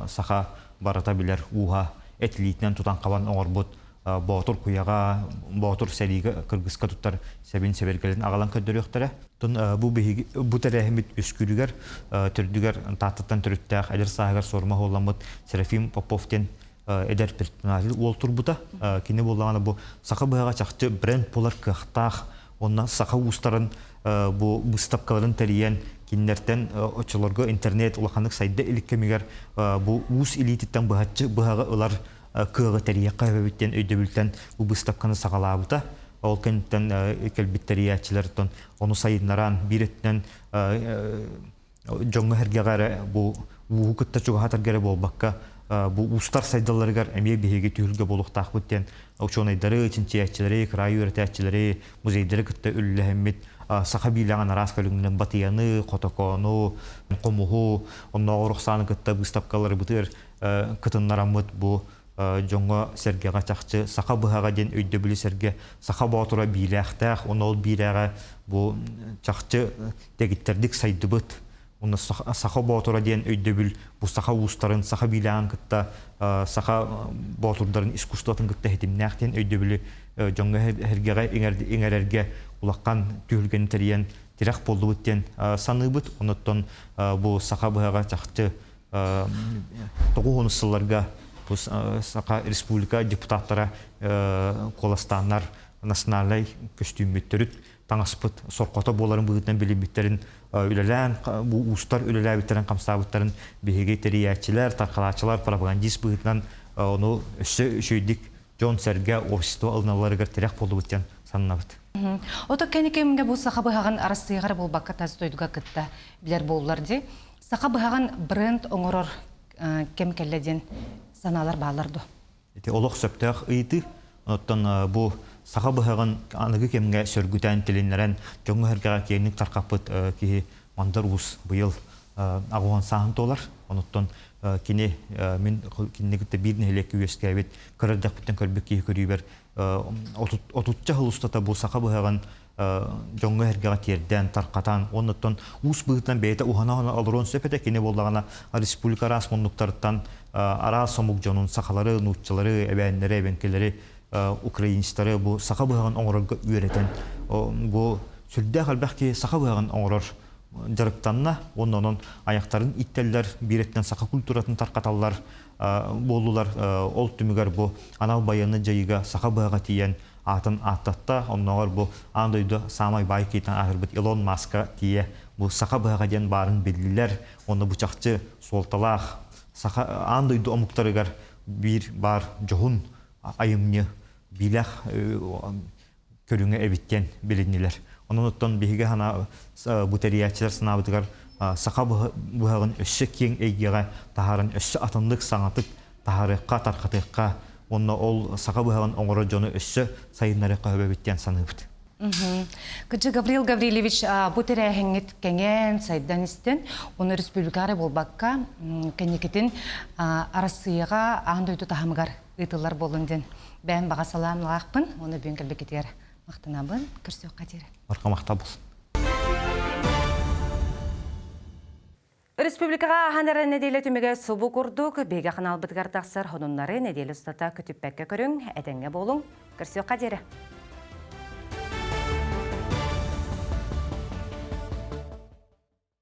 саха барыта билэр ууһа эт илиитинэн тутан-хабан оҥорбут Боотур куйаҕа, Боотур сэриигэ кыргыска туттар сэбин сэбиргэлин аҕалан көрдөрүөхтэрэ. Тун бу биһиги бу тэрээһиммит үскүүрүгэр төрдүгэр Тааттаттан төрүттээх эдэр сааһыгар суорума суолламмыт Серафим Попов диэн эдэр предприниматель уол турбута. Кини буоллаҕына бу саха быһаҕа чахчы бренд буолар кыахтаах уонна саха уустарын бу быыстапкаларын тэрийэн кинилэртэн оччолорго интернет улаханнык сайда илик кэмигэр бу уус илиититтэн быһаччы быһаҕы ылар кыаҕы тэрийиэххэ сөбүт диэн өйдөбүлтэн бу быыстапканы саҕалаабыта. Ол кэнниттэн кэлбит тэрийээччилэр ону сайыннаран биир өттүнэн дьоҥҥо-сэргэҕэ эрэ бу ууһу кытта чугаһатарга эрэ буолбакка бу уустар сайдалларыгар эмиэ биһиги түһүлгэ буолуохтаахпыт диэн учуонайдары, чинчийээччилэри, кыраайы үөрэтээччилэри, музейдары кытта үллэһэммит саха биилэҕин араас көрүҥүнэн батыйаны, хотокоону, хомуһу, оннооҕор охсааны кытта быыстапкаларыбытыгар кытыннараммыт бу дьоҥҥо-сэргэҕэ чахчы саха быһаҕа диэн өйдөбүлү сэргэ саха боотура биилээхтээх, уонна ол биилээҕэ бу чахчы дэгиттэрдик сайдыбыт. Уонна саха боотура диэн өйдөбүл бу саха уустарын, саха биилээҕин кытта саха боотурдарын искусствотын кытта ситимнээх диэн өйдөбүлү дьоҥҥо сэргэҕэ иҥэрэргэ улахан түһүлгэни тэрийэн тирэх буоллубут диэн саныыбыт. Онуттан бу саха быһаҕа чахчы 90 сылларга бу Саха Республика депутаттара куоластааннар. национальнай көстүүммүт төрүт таҥаспыт сорҕото буоларын быһыытынан билиммиттэрин үлэлээн бу уустар үлэлээбиттэрин хамсаабыттарын биһиги тэрийээччилэр, тархалааччылар пропагандист быһыытынан ону өссө үчүгэйдик дьон-сэргэ общество ылыналларыгар тирэх буоллубут диэн сананабыт. Ото кэникэмҥэ бу саха быһаҕын Арассыыйаҕа буолбакка тас дойдуга кытта билэр буоллар дии. Саха быһаҕын бренд оҥорор кэм кэллэ диэн санаалар бааллар дуо? Ити олох сөптөөх ыйытыы. Оттон бу саха быһаҕын аныгы кэмҥэ сөргүтэн, тилиннэрэн, дьоҥҥо-сэргэҕэ киэҥник тарҕаппыт киһи Мандар Уус быйыл аҕуһан сааһын туолар. Онуттан кини мин кинини кытта биир нэһилиэккэ үөскээбит, кыра эрдэхпиттэн көрбүт киһи көрүүбэр отучча сыл устата бу саха быһаҕын дьоҥҥо-сэргэҕэ тиэрдэн, тарҕатан, уоннаттан уус быһыытынан бэйэтэ уһана олоруон сөп этэ. Кини буоллаҕына республика араас муннуктарыттан араас омук дьонун, сахалары, нууччалары, эбээннэри, эбэҥкилэри, украинецтары бу саха быһаҕын оҥорорго үөрэтэн, бу сүрдээх элбэх киһи саха быһаҕын оҥорор дьарыктанна уонна онон айахтарын иттэллэр, биир өттүнэн саха культуратын тарҕаталлар буоллулар. Ол түмүгэр бу анал байыаннай дьайыыга саха быһаҕа тиийэн аатын ааттатта. Оннооҕор бу аан дойду саамай баай киһитин аатырбыт Илон Маска тиийэ бу саха быһаҕа диэн баарын биллилэр. Уонна бу чахчы суолталаах саха аан дойду омуктарыгар биир баар дьоһун айымньы биилэх көрүҥэ эбит диэн билиннилэр. Онон оттон биһиги хана бу тэрийээччилэр санаабытыгар саха быһаҕын өссө киэҥ эйгэҕэ таһааран өссө атыннык саҥатык таһаарыахха, тарҕатыахха уонна ол саха быһаҕын оҥорор дьону өссө сайыннарыахха сөп эбит диэн саныыбыт. Кыджы Гаврил Гаврильевич бу тэрээһиҥҥит кэҥээн, сайдан истэн, уонна республикаҕа эрэ буолбакка, кэнникитин Арассыыйаҕа аан дойду таһымыгар ыытыллар буоллун диэн бэйэм баҕа салаамлаахпын уонна бүгүн кэлбиккитигэр махтанабын. Көрсүөххэ диэри. Барҕа махтал болсун. Республикаҕа ааһан эрэр нэдиэлэ түмүгэ субу курдук биһиги ханаалбытыгар тахсар сонуннары нэдиэлэ устата көтүппэккэ көрүҥ, этэҥҥэ буолуҥ. Көрсүөххэ диэри.